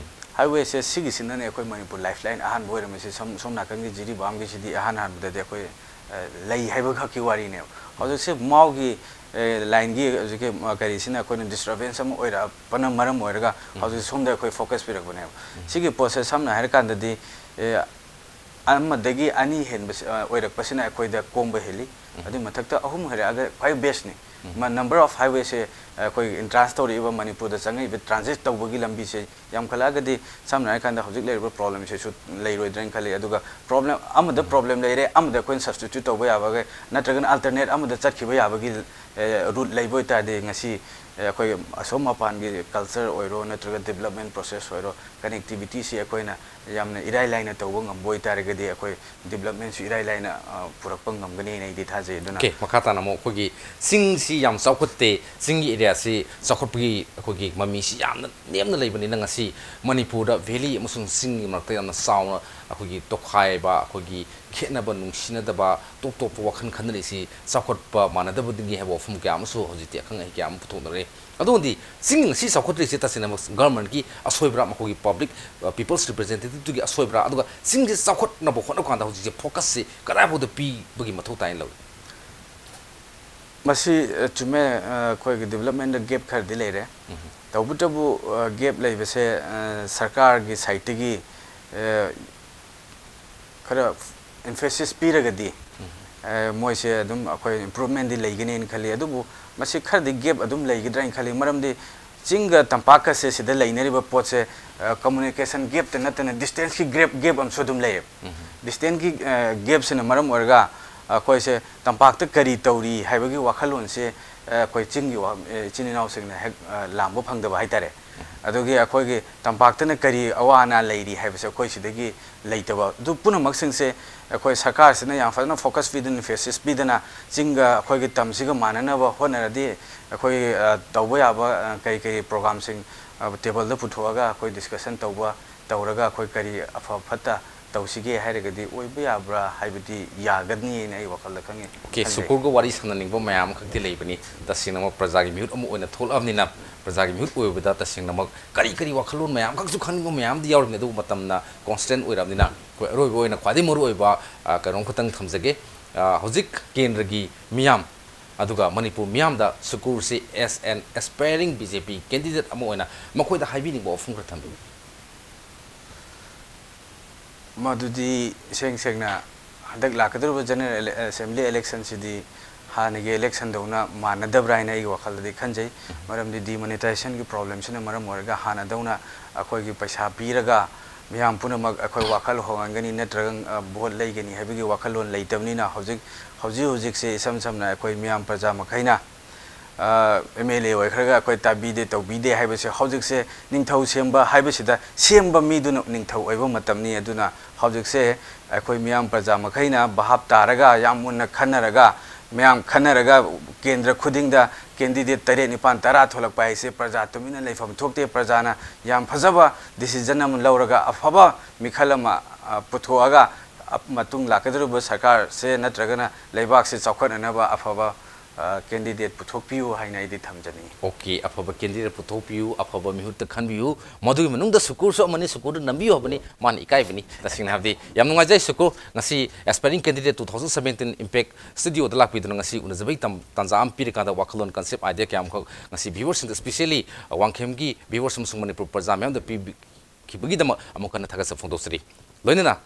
ꯍꯥꯏꯋꯦꯁꯦ ꯁꯤꯒꯤꯁꯤꯅꯅꯦ ꯑꯩꯈꯣꯏ ꯃꯅꯤꯄꯨꯔ ꯂꯥꯏꯐ ꯂꯥꯏꯟ ꯑꯍꯥꯟꯕ ꯑꯣꯏꯔꯝꯃꯤꯁꯦ꯫ ꯁꯣꯝ, ꯁꯣꯝ ꯅꯥꯀꯟꯒꯤ ꯖꯤꯔꯤꯕꯥꯝꯒꯤꯁꯤꯗꯤ ꯑꯍꯥꯟ ꯍꯥꯟꯕꯗꯗꯤ ꯑꯩꯈꯣꯏ, ꯑ, ꯂꯩ ꯍꯥꯏꯕ ꯈꯛꯀꯤ ꯋꯥꯔꯤꯅꯦꯕ꯫ ꯍꯧꯖꯤꯛꯁꯦ ꯃꯥꯎꯒꯤ, ꯑ, ꯂꯥꯏꯟꯒꯤ ꯍꯧꯖꯤꯛꯀꯤ, ꯑ, ꯀꯔꯤꯁꯤꯅ ꯑꯩꯈꯣꯏꯅ ꯗꯤꯁꯇꯔꯕꯦꯟꯁ ꯑꯃ ꯑꯣꯏꯔꯛꯄꯅ ꯃꯔꯝ ꯑꯣꯏꯔꯒ ꯍꯧꯖꯤꯛ ꯁꯣꯝꯗ ꯑꯩꯈꯣꯏ ꯐꯣꯀꯁ ꯄꯤꯔꯛꯄꯅꯦꯕ꯫ ꯁꯤꯒꯤ ꯄꯣꯠꯁꯦ ꯁꯝꯅ ꯍꯥꯏꯔꯀꯥꯟꯗꯗꯤ, ꯑ, ꯑꯃꯗꯒꯤ ꯑꯅꯤ ꯍꯦꯟꯕꯁꯤ, ꯑ, ꯑꯣꯏꯔꯛꯄꯁꯤꯅ ꯑꯩꯈꯣꯏꯗ ꯀꯣꯝꯕ ꯍꯦꯜꯂꯤ꯫ ꯑꯗꯨꯒꯤ ꯃꯊꯛꯇ ꯑꯍꯨꯝ ꯍꯥꯏꯔꯛꯑꯒ ꯈ꯭ꯋꯥꯏ ꯕꯦꯁꯅꯤ꯫ ꯃ-, ꯅꯝꯕꯔ ꯑꯣꯐ ꯍꯥꯏꯋꯦꯁꯦ ꯑꯩꯈꯣꯏ ꯏꯟꯇ꯭ꯔꯥꯟꯁ ꯇꯧꯔꯛꯏꯕ ꯃꯅꯤꯄꯨꯔꯗ ꯆꯪꯉꯛꯏꯕ ꯇ꯭ꯔꯥꯟꯖꯤꯠ ꯇꯧꯕꯒꯤ ꯂꯝꯕꯤꯁꯦ ꯌꯥꯝꯈꯠꯂꯛꯑꯒꯗꯤ ꯁꯝꯅ ꯍꯥꯏꯔꯀꯥꯟꯗ ꯍꯧꯖꯤꯛ ꯂꯩꯔꯤꯕ ꯄ꯭ꯔꯣꯕ꯭ꯂꯦꯝꯁꯤꯁꯨ ꯂꯩꯔꯣꯏꯗ꯭ꯔꯅ ꯈꯜꯂꯤ꯫ ꯑꯗꯨꯒ ꯄ꯭ꯔꯣꯕ꯭ꯂꯦꯝ ꯑꯃꯗ ꯄ꯭ꯔꯣꯕ꯭ꯂꯦꯝ ꯂꯩꯔꯦ, ꯑꯃꯗ ꯑꯩꯈꯣꯏꯅ ꯁꯕꯁꯇꯤꯇ꯭ꯌꯨꯠ ꯇꯧꯕ ꯌꯥꯕꯒꯤ ꯅꯠꯇ꯭ꯔꯒꯅ ꯑꯜꯇꯔꯅꯦꯠ ꯑꯃꯗ ꯆꯠꯈꯤꯕ ꯌꯥꯕꯒꯤ, ꯑꯦ, ꯔꯨꯠ ꯂꯩꯕ ꯑꯣꯏꯇꯥꯔꯗꯤ ꯉꯁꯤ, ꯑꯦ, ꯑꯩꯈꯣꯏ ꯑꯁꯣꯝ ꯃꯄꯥꯟꯒꯤ ꯀꯜꯆꯔ ꯑꯣꯏꯔꯣ ꯅꯠꯇ꯭ꯔꯒ ꯗꯤꯕꯂꯞꯃꯦꯟ ꯄ꯭ꯔꯣꯁꯦꯁ ꯑꯣꯏꯔꯣ, ꯀꯅꯦꯛꯇꯤꯕꯤꯇꯤꯁꯤ ꯑꯩꯈꯣꯏꯅ ꯌꯥꯝꯅ ꯏꯔꯥꯏ ꯂꯥꯏꯅ ꯇꯧꯕ ꯉꯝꯕ ꯑꯣꯏꯇꯥꯔꯒꯗꯤ ꯑꯩꯈꯣꯏ ꯗꯤꯕꯂꯞꯃꯦꯟꯁꯨ ꯏꯔꯥꯏ ꯂꯥꯏꯅ, ꯑ, ꯄꯨꯔꯛꯄ ꯉꯝꯒꯅꯤꯅ ꯑꯩꯗꯤ ꯊꯥꯖꯩ꯫ ꯑꯗꯨꯅ ꯑꯣꯀꯦ, ꯃꯈꯥ ꯇꯥꯅ ꯑꯃꯨꯛ ꯑꯩꯈꯣꯏꯒꯤ ꯆꯤꯡꯁꯤ ꯌꯥꯝ ꯆꯥꯎꯈꯠꯇꯦ, ꯆꯤꯡꯒꯤ ꯑꯦꯔꯤꯌꯥꯁꯤ ꯆꯥꯎꯈꯠꯄꯒꯤ ꯑꯩꯈꯣꯏꯒꯤ ꯃꯃꯤꯁꯤ ꯌꯥꯝꯅ ꯅꯦꯝꯅ ꯂꯩꯕꯅꯤꯅ ꯉꯁꯤ ꯃꯅꯤꯄꯨꯔꯗ ꯚꯦꯂꯤ ꯑꯃꯁꯨꯡ ꯆꯤꯡꯒꯤ ꯃꯔꯛꯇ ꯌꯥꯝꯅ ꯆꯥꯎꯅ ꯑꯩꯈꯣꯏꯒꯤ ꯇꯣꯈꯥꯏꯕ, ꯑꯩꯈꯣꯏꯒꯤ ꯈꯦꯠꯅꯕ, ꯅꯨꯡꯁꯤꯅꯗꯕ, ꯇꯣꯞ ꯇꯣꯞꯄ ꯋꯥꯈꯜ ꯈꯟꯅꯔꯤꯁꯤ ꯆꯥꯎꯈꯠꯄ ꯃꯥꯟꯅꯗꯕꯗꯒꯤ ꯍꯥꯏꯕ ꯋꯥꯐꯝ ꯀꯌꯥ ꯑꯃꯁꯨ ꯍꯧꯖꯤꯛꯇꯤ ꯑꯈꯪ ꯑꯍꯩ ꯀꯌꯥ ꯑꯃ ꯄꯨꯊꯣꯛꯅꯔꯦ꯫ ꯑꯗꯨꯕꯨꯗꯤ ꯆꯤꯡ ꯉꯁꯤ ꯆꯥꯎꯈꯠꯇ꯭ꯔꯤꯁꯦ ꯇꯁꯦꯡꯅꯃꯛ ꯒꯚꯔꯟꯃꯦꯟꯠꯀꯤ ꯑꯁꯣꯏꯕ꯭ꯔꯥ, ꯃꯈꯣꯏꯒꯤ ꯄꯕ꯭ꯂꯤꯛ, ꯑ, ꯄꯤꯄꯜꯁ ꯔꯤꯄ꯭ꯔꯖꯦꯟꯇꯦꯇꯤꯞꯇꯨꯒꯤ ꯑꯁꯣꯏꯕ꯭ꯔꯥ, ꯑꯗꯨꯒ ꯆꯤꯡꯁꯦ ꯆꯥꯎꯈꯠꯅꯕ ꯍꯣꯠꯅꯕ ꯀꯥꯟꯗ ꯍꯧꯖꯤꯛꯁꯦ ꯐꯣꯀꯁꯁꯦ ꯀꯗꯥꯏꯐꯥꯎꯗ ꯄꯤꯕꯒꯤ ꯃꯊꯧ ꯇꯥꯏꯅ ꯂꯧꯏ? ꯃꯁꯤ, ꯑ, ꯆꯨꯝꯃꯦ, ꯑ, ꯑꯩꯈꯣꯏꯒꯤ ꯗꯤꯕꯂꯞꯃꯦꯟꯗ ꯒꯦꯞ ꯈꯔꯗꯤ ꯂꯩꯔꯦ꯫ ꯇꯧꯕꯇꯕꯨ, ꯑ, ꯒꯦꯞ ꯂꯩꯕꯁꯦ, ꯑ, ꯁꯔꯀꯥꯔꯒꯤ ꯁꯥꯏꯠꯇꯒꯤ, ꯑ, ꯈꯔ ꯏꯝꯐꯦꯁꯤꯁ ꯄꯤꯔꯒꯗꯤ, ꯑ, ꯃꯣꯏꯁꯦ ꯑꯗꯨꯝ ꯑꯩꯈꯣꯏ ꯏꯝꯄ꯭ꯔꯨꯚꯃꯦꯟꯗꯤ ꯂꯩꯒꯅꯤꯅ ꯈꯜꯂꯤ꯫ ꯑꯗꯨꯕꯨ ꯃꯁꯤ ꯈꯔꯗꯤ ꯒꯦꯞ ꯑꯗꯨꯝ ꯂꯩꯒꯗ꯭ꯔꯥ ꯍꯥꯏꯅ ꯈꯜꯂꯤ꯫ ꯃꯔꯝꯗꯤ ꯆꯤꯡꯒ ꯇꯝꯄꯥꯛꯀꯁꯦ ꯁꯤꯗ ꯂꯩꯅꯔꯤꯕ ꯄꯣꯠꯁꯦ, ꯑ, ꯀꯝꯃꯨꯅꯤꯀꯦꯁꯟ ꯒꯦꯞꯇ ꯅꯠꯇꯅ ꯗꯤꯁꯇꯦꯟꯁꯀꯤ ꯒꯦꯞ, ꯒꯦꯞ ꯑꯃꯁꯨ ꯑꯗꯨꯝ ꯂꯩꯌꯦꯕ꯫ ꯗꯤꯁꯇꯦꯟꯁꯀꯤ, ꯑ, ꯒꯦꯞꯁꯤꯅ ꯃꯔꯝ ꯑꯣꯏꯔꯒ ꯑꯩꯈꯣꯏꯁꯦ ꯇꯝꯄꯥꯛꯇ ꯀꯔꯤ ꯇꯧꯔꯤ ꯍꯥꯏꯕꯒꯤ ꯋꯥꯈꯜꯂꯣꯟꯁꯦ, ꯑ, ꯑꯩꯈꯣꯏ ꯆꯤꯡꯒꯤ ꯋꯥ-, ꯑ, ꯏꯆꯤꯟ ꯏꯅꯥꯎꯁꯤꯡꯅ ꯍꯦꯛ, ꯑ, ꯂꯥꯝꯕ ꯐꯪꯗꯕ ꯍꯥꯏꯇꯥꯔꯦ꯫ ꯑꯗꯨꯒꯤ ꯑꯩꯈꯣꯏꯒꯤ ꯇꯝꯄꯥꯛꯇꯅ ꯀꯔꯤ ꯑꯋꯥ ꯑꯅꯥ ꯂꯩꯔꯤ ꯍꯥꯏꯕꯁꯦ ꯑꯩꯈꯣꯏ ꯁꯤꯗꯒꯤ ꯂꯩꯇꯕ꯫ ꯑꯗꯨ ꯄꯨꯝꯅꯃꯛꯁꯤꯡꯁꯦ ꯑꯩꯈꯣꯏ ꯁꯔꯀꯥꯔꯁꯤꯅ ꯌꯥꯝ ꯐꯖꯅ ꯐꯣꯀꯁ ꯄꯤꯗꯅ, ꯏꯝꯐꯦꯁꯤꯁ ꯄꯤꯗꯅ ꯆꯤꯡꯒ ꯑꯩꯈꯣꯏꯒꯤ ꯇꯝꯁꯤꯒ ꯃꯥꯟꯅꯅꯕ ꯍꯣꯠꯅꯔꯗꯤ ꯑꯩꯈꯣꯏ, ꯑ, ꯇꯧꯕ ꯌꯥꯕ, ꯑ, ꯀꯔꯤ ꯀꯔꯤ ꯄ꯭ꯔꯣꯒ꯭ꯔꯥꯝꯁꯤꯡ, ꯑ, ꯇꯦꯕꯜꯗ ꯄꯨꯊꯣꯛꯑꯒ ꯑꯩꯈꯣꯏ ꯗꯤꯁꯀꯁꯟ ꯇꯧꯕ, ꯇꯧꯔꯒ ꯑꯩꯈꯣꯏ ꯀꯔꯤ ꯑꯐ ꯐꯠꯇ ꯇꯧꯁꯤꯒꯦ ꯍꯥꯏꯔꯒꯗꯤ ꯑꯣꯏꯕ ꯌꯥꯕ꯭ꯔꯥ ꯍꯥꯏꯕꯗꯤ ꯌꯥꯒꯅꯤꯅ ꯑꯩ ꯋꯥꯈꯜꯗ ꯈꯪꯉꯤ, ꯑꯣꯀꯦ, ꯈꯟꯖꯩ꯫ ꯁꯨꯀꯨꯔꯒ ꯋꯥꯔꯤ ꯁꯥꯟꯅꯅꯤꯡꯕ ꯃꯌꯥꯝ ꯑꯃꯈꯛꯇꯤ ꯂꯩꯕꯅꯤ꯫ ꯇꯁꯦꯡꯅꯃꯛ ꯄ꯭ꯔꯖꯥꯒꯤ ꯃꯤꯍꯨꯠ ꯑꯃ ꯑꯣꯏꯅ ꯊꯣꯛꯂꯛꯑꯕꯅꯤꯅ, ꯄ꯭ꯔꯖꯥꯒꯤ ꯃꯤꯍꯨꯠ ꯑꯣꯏꯕꯗ ꯇꯁꯦꯡꯅꯃꯛ ꯀꯔꯤ ꯀꯔꯤ ꯋꯥꯈꯜꯂꯣꯟ ꯃꯌꯥꯝ ꯑꯃꯈꯛꯁꯨ ꯈꯪꯅꯤꯡꯕ ꯃꯌꯥꯝꯗꯤ ꯌꯥꯎꯔꯤꯕꯅꯤ꯫ ꯑꯗꯨꯕꯨ ꯃꯇꯝꯅ ꯀꯣꯟꯁꯇꯦꯟꯠ ꯑꯣꯏꯔꯕꯅꯤꯅ, ꯑꯩꯈꯣꯏ ꯑꯔꯣꯏꯕ ꯑꯣꯏꯅ ꯈ꯭ꯋꯥꯏꯗꯒꯤ ꯃꯔꯨꯑꯣꯏꯕ, ꯑ, ꯀꯩꯅꯣꯝ ꯈꯛꯇꯪ ꯊꯝꯖꯒꯦ꯫ ꯑ, ꯍꯧꯖꯤꯛ ꯀꯦꯟꯗ꯭ꯔꯒꯤ ꯃꯤꯌꯥꯝ ꯑꯗꯨꯒ ꯃꯅꯤꯄꯨꯔ ꯃꯤꯌꯥꯝꯗ ꯁꯨꯀꯨꯔꯁꯤ as an aspiring B J P candidate ꯑꯃ ꯑꯣꯏꯅ ꯃꯈꯣꯏꯗ ꯍꯥꯏꯕꯤꯅꯤꯡꯕ ꯋꯥꯐꯝ ꯈꯔ ꯊꯝꯕꯤꯌꯨ꯫ ꯃꯗꯨꯗꯤ ꯏꯁꯦꯡ ꯁꯦꯡꯅ ꯍꯟꯗꯛ ꯂꯥꯛꯀꯗꯧꯔꯤꯕ ꯖꯦꯅꯔꯦꯜ ꯑꯦꯂꯦ-, ꯑꯦꯁꯦꯝꯕ꯭ꯂꯤ ꯏꯂꯦꯛꯁꯟꯁꯤꯗꯤ ꯍꯥꯟꯅꯒꯤ ꯏꯂꯦꯛꯁꯟꯗꯧꯅ ꯃꯥꯟꯅꯗꯕ꯭ꯔꯥ ꯍꯥꯏꯅ ꯑꯩꯒꯤ ꯋꯥꯈꯜꯗꯗꯤ ꯈꯟꯖꯩ꯫ ꯃꯔꯝꯗꯤ ꯗꯤꯃꯣꯅꯤꯇꯥꯏꯖꯦꯁꯟꯒꯤ ꯄ꯭ꯔꯣꯕ꯭ꯂꯦꯝꯁꯤꯅ ꯃꯔꯝ ꯑꯣꯏꯔꯒ ꯍꯥꯟꯅꯗꯧꯅ ꯑꯩꯈꯣꯏꯒꯤ ꯄꯩꯁꯥ ꯄꯤꯔꯒ ꯃꯤꯌꯥꯝ ꯄꯨꯝꯅꯃꯛ ꯑꯩꯈꯣꯏ ꯋꯥꯈꯜ ꯍꯣꯡꯍꯟꯒꯅꯤ ꯅꯠꯇ꯭ꯔꯒ, ꯑ, ꯚꯣꯠ ꯂꯩꯒꯅꯤ ꯍꯥꯏꯕꯒꯤ ꯋꯥꯈꯜꯂꯣꯟ ꯂꯩꯇꯕꯅꯤꯅ ꯍꯧꯖꯤꯛ, ꯍꯧꯖꯤꯛ ꯍꯧꯖꯤꯛꯁꯦ ꯏꯁꯝ ꯁꯝꯅ ꯑꯩꯈꯣꯏ ꯃꯤꯌꯥꯝ ꯄ꯭ꯔꯖꯥ ꯃꯈꯩꯅ ꯑꯦꯝ ꯑꯦꯜ ꯑꯦ ꯑꯣꯏꯈ꯭ꯔꯒ ꯑꯩꯈꯣꯏ ꯇꯥꯕꯤꯗꯦ ꯇꯧꯕꯤꯗꯦ ꯍꯥꯏꯕꯁꯦ ꯍꯧꯖꯤꯛꯁꯦ ꯅꯤꯡꯊꯧ ꯁꯦꯝꯕ ꯍꯥꯏꯕꯁꯤꯗ ꯁꯦꯝꯕ ꯃꯤꯗꯨꯅ ꯅꯤꯡꯊꯧ ꯑꯣꯏꯕ ꯃꯇꯝꯅꯤ꯫ ꯑꯗꯨꯅ ꯍꯧꯖꯤꯛꯁꯦ ꯑꯩꯈꯣꯏ ꯃꯤꯌꯥꯝ ꯄ꯭ꯔꯖꯥ ꯃꯈꯩꯅ ꯚꯥꯞ ꯇꯥꯔꯒ ꯌꯥꯝ ꯃꯨꯟꯅ ꯈꯟꯅꯔꯒ, ꯃꯌꯥꯝ ꯈꯟꯅꯔꯒ ꯀꯦꯟꯗ꯭ꯔ ꯈꯨꯗꯤꯡꯗ ꯀꯦꯟꯗꯤꯗꯦꯠ ꯇꯔꯦꯠ, ꯅꯤꯄꯥꯟ, ꯇꯔꯥ ꯊꯣꯛꯂꯛꯄ ꯍꯥꯏꯁꯦ ꯄ꯭ꯔꯖꯥ ꯇꯨꯃꯤꯟꯅ ꯂꯩꯐꯝ ꯊꯣꯛꯇꯦ꯫ ꯄ꯭ꯔꯖꯥꯅ ꯌꯥꯝ ꯐꯖꯕ ꯗꯤꯁꯤꯖꯟ ꯑꯃ ꯂꯧꯔꯒ ꯑꯐꯕ ꯃꯤꯈꯜ ꯑꯃ, ꯑ, ꯄꯨꯊꯣꯛꯑꯒ ꯑꯞ-, ꯃꯇꯨꯡ ꯂꯥꯛꯀꯗꯧꯔꯤꯕ ꯁꯔꯀꯥꯔꯁꯦ ꯅꯠꯇ꯭ꯔꯒꯅ ꯂꯩꯕꯥꯛꯁꯦ ꯆꯥꯎꯈꯠꯅꯅꯕ ꯑꯐꯕ, ꯑ, candidate ꯄꯨꯊꯣꯛꯄꯤꯌꯨ ꯍꯥꯏꯅ ꯑꯩꯗꯤ ꯊꯝꯖꯅꯤꯡꯉꯤ꯫ OK, ꯑꯐꯕ candidate ꯄꯨꯊꯣꯛꯄꯤꯌꯨ, ꯑꯐꯕ ꯃꯤꯍꯨꯠꯇ ꯈꯟꯕꯤꯌꯨ꯫ ꯃꯗꯨꯒꯤ ꯃꯅꯨꯡꯗ ꯁꯨꯀꯨꯔꯁꯨ ꯑꯃꯅꯤ, ꯁꯨꯀꯨꯔꯗ ꯅꯝꯕꯤꯌꯨ ꯍꯥꯏꯕꯅꯤ꯫ ꯃꯥꯅ ꯏꯀꯥꯏꯕꯅꯤ꯫ ꯇꯁꯦꯡꯅ ꯍꯥꯏꯕꯗꯤ ꯌꯥꯝ ꯅꯨꯡꯉꯥꯏꯖꯩ ꯁꯨꯀꯨꯔ, ꯉꯁꯤ Aspiring Candidate two thousand seventeen Impact Studioꯗ ꯂꯥꯛꯄꯤꯗꯨꯅ ꯉꯁꯤ ꯎꯅꯖꯕꯒꯤ ꯇꯝ-, ꯇꯥꯟꯖꯥ ꯑꯃ ꯄꯤꯔꯀꯥꯟꯗ ꯋꯥꯈꯜꯂꯣꯟ, concept, idea ꯀꯌꯥ ꯑꯃꯈꯛ ꯉꯁꯤ viewersꯁꯤꯡꯗ, specially ꯋꯥꯡꯈꯦꯝꯒꯤ viewersꯁꯨ ꯑꯃꯁꯨꯡ ꯃꯅꯤꯄꯨꯔ ꯄ꯭ꯔꯖꯥ ꯃꯌꯥꯝꯗ ꯄꯤꯕꯤꯈꯤꯕꯒꯤꯗꯃꯛ ꯑꯃꯨꯛ ꯍꯟꯅ ꯊꯥꯒꯠꯆꯕ ꯐꯣꯡꯗꯣꯛꯆꯔꯤ꯫ ꯂꯣꯏꯅꯅ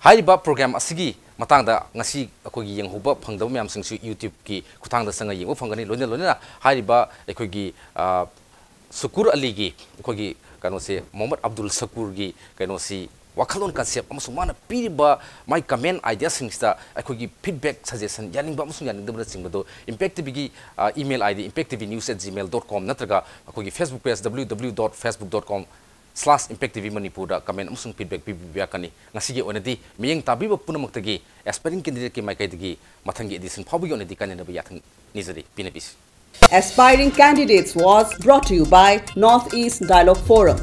ꯍꯥꯏꯔꯤꯕ program ꯑꯁꯤꯒꯤ ꯃꯇꯥꯡꯗ ꯉꯁꯤ ꯑꯩꯈꯣꯏꯒꯤ ꯌꯦꯡꯍꯧꯕ ꯐꯪꯗꯕ ꯃꯌꯥꯝꯁꯤꯡꯁꯨ YouTubeꯀꯤ ꯈꯨꯠꯊꯥꯡꯗ ꯆꯪꯉ ꯌꯦꯡꯕ ꯐꯪꯒꯅꯤ꯫ ꯂꯣꯏꯅ ꯂꯣꯏꯅꯅ ꯍꯥꯏꯔꯤꯕ ꯑꯩꯈꯣꯏꯒꯤ, ꯑ, ꯁꯨꯀꯨꯔ ꯑꯂꯤꯒꯤ ꯑꯩꯈꯣꯏꯒꯤ ꯀꯩꯅꯣꯁꯦ, ꯃꯣꯍꯝꯃꯗ ꯑꯕꯗꯨꯜ ꯁꯀꯨꯔꯒꯤ ꯀꯩꯅꯣꯁꯤ, ꯋꯥꯈꯜꯂꯣꯟ, concept ꯑꯃꯁꯨꯡ ꯃꯥꯅ ꯄꯤꯔꯤꯕ ꯃꯥꯏ comment, ideaꯁꯤꯡꯁꯤꯗ ꯑꯩꯈꯣꯏꯒꯤ feedback, suggestion, ꯌꯥꯅꯤꯡꯕ ꯑꯃꯁꯨꯡ ꯌꯥꯅꯤꯡꯗꯕꯅꯆꯤꯡꯕꯗꯣ Impact TVꯒꯤ, ꯑ, email ID impacttvnews@gmail.com ꯅꯠꯇ꯭ꯔꯒ ꯑꯩꯈꯣꯏꯒꯤ Facebook page www.facebook.com/impacttvmanipurꯗ comment ꯑꯃꯁꯨꯡ feedback ꯄꯤꯕꯤꯕ ꯌꯥꯒꯅꯤ꯫ ꯉꯁꯤꯒꯤ ꯑꯣꯏꯅꯗꯤ ꯃꯤꯠꯌꯦꯡ ꯇꯥꯕꯤꯕ ꯄꯨꯝꯅꯃꯛꯇꯒꯤ Aspiring Candidateꯀꯤ ꯃꯥꯏꯀꯩꯗꯒꯤ ꯃꯊꯪꯒꯤ edition ꯐꯥꯎꯕꯒꯤ ꯑꯣꯏꯅꯗꯤ ꯀꯥꯏꯅꯅꯕ ꯌꯥꯊꯪ ꯅꯤꯖꯔꯤ꯫ ꯄꯤꯅꯕꯤꯁꯤ꯫ Aspiring Candidates was brought to you by North East Dialogue Forum.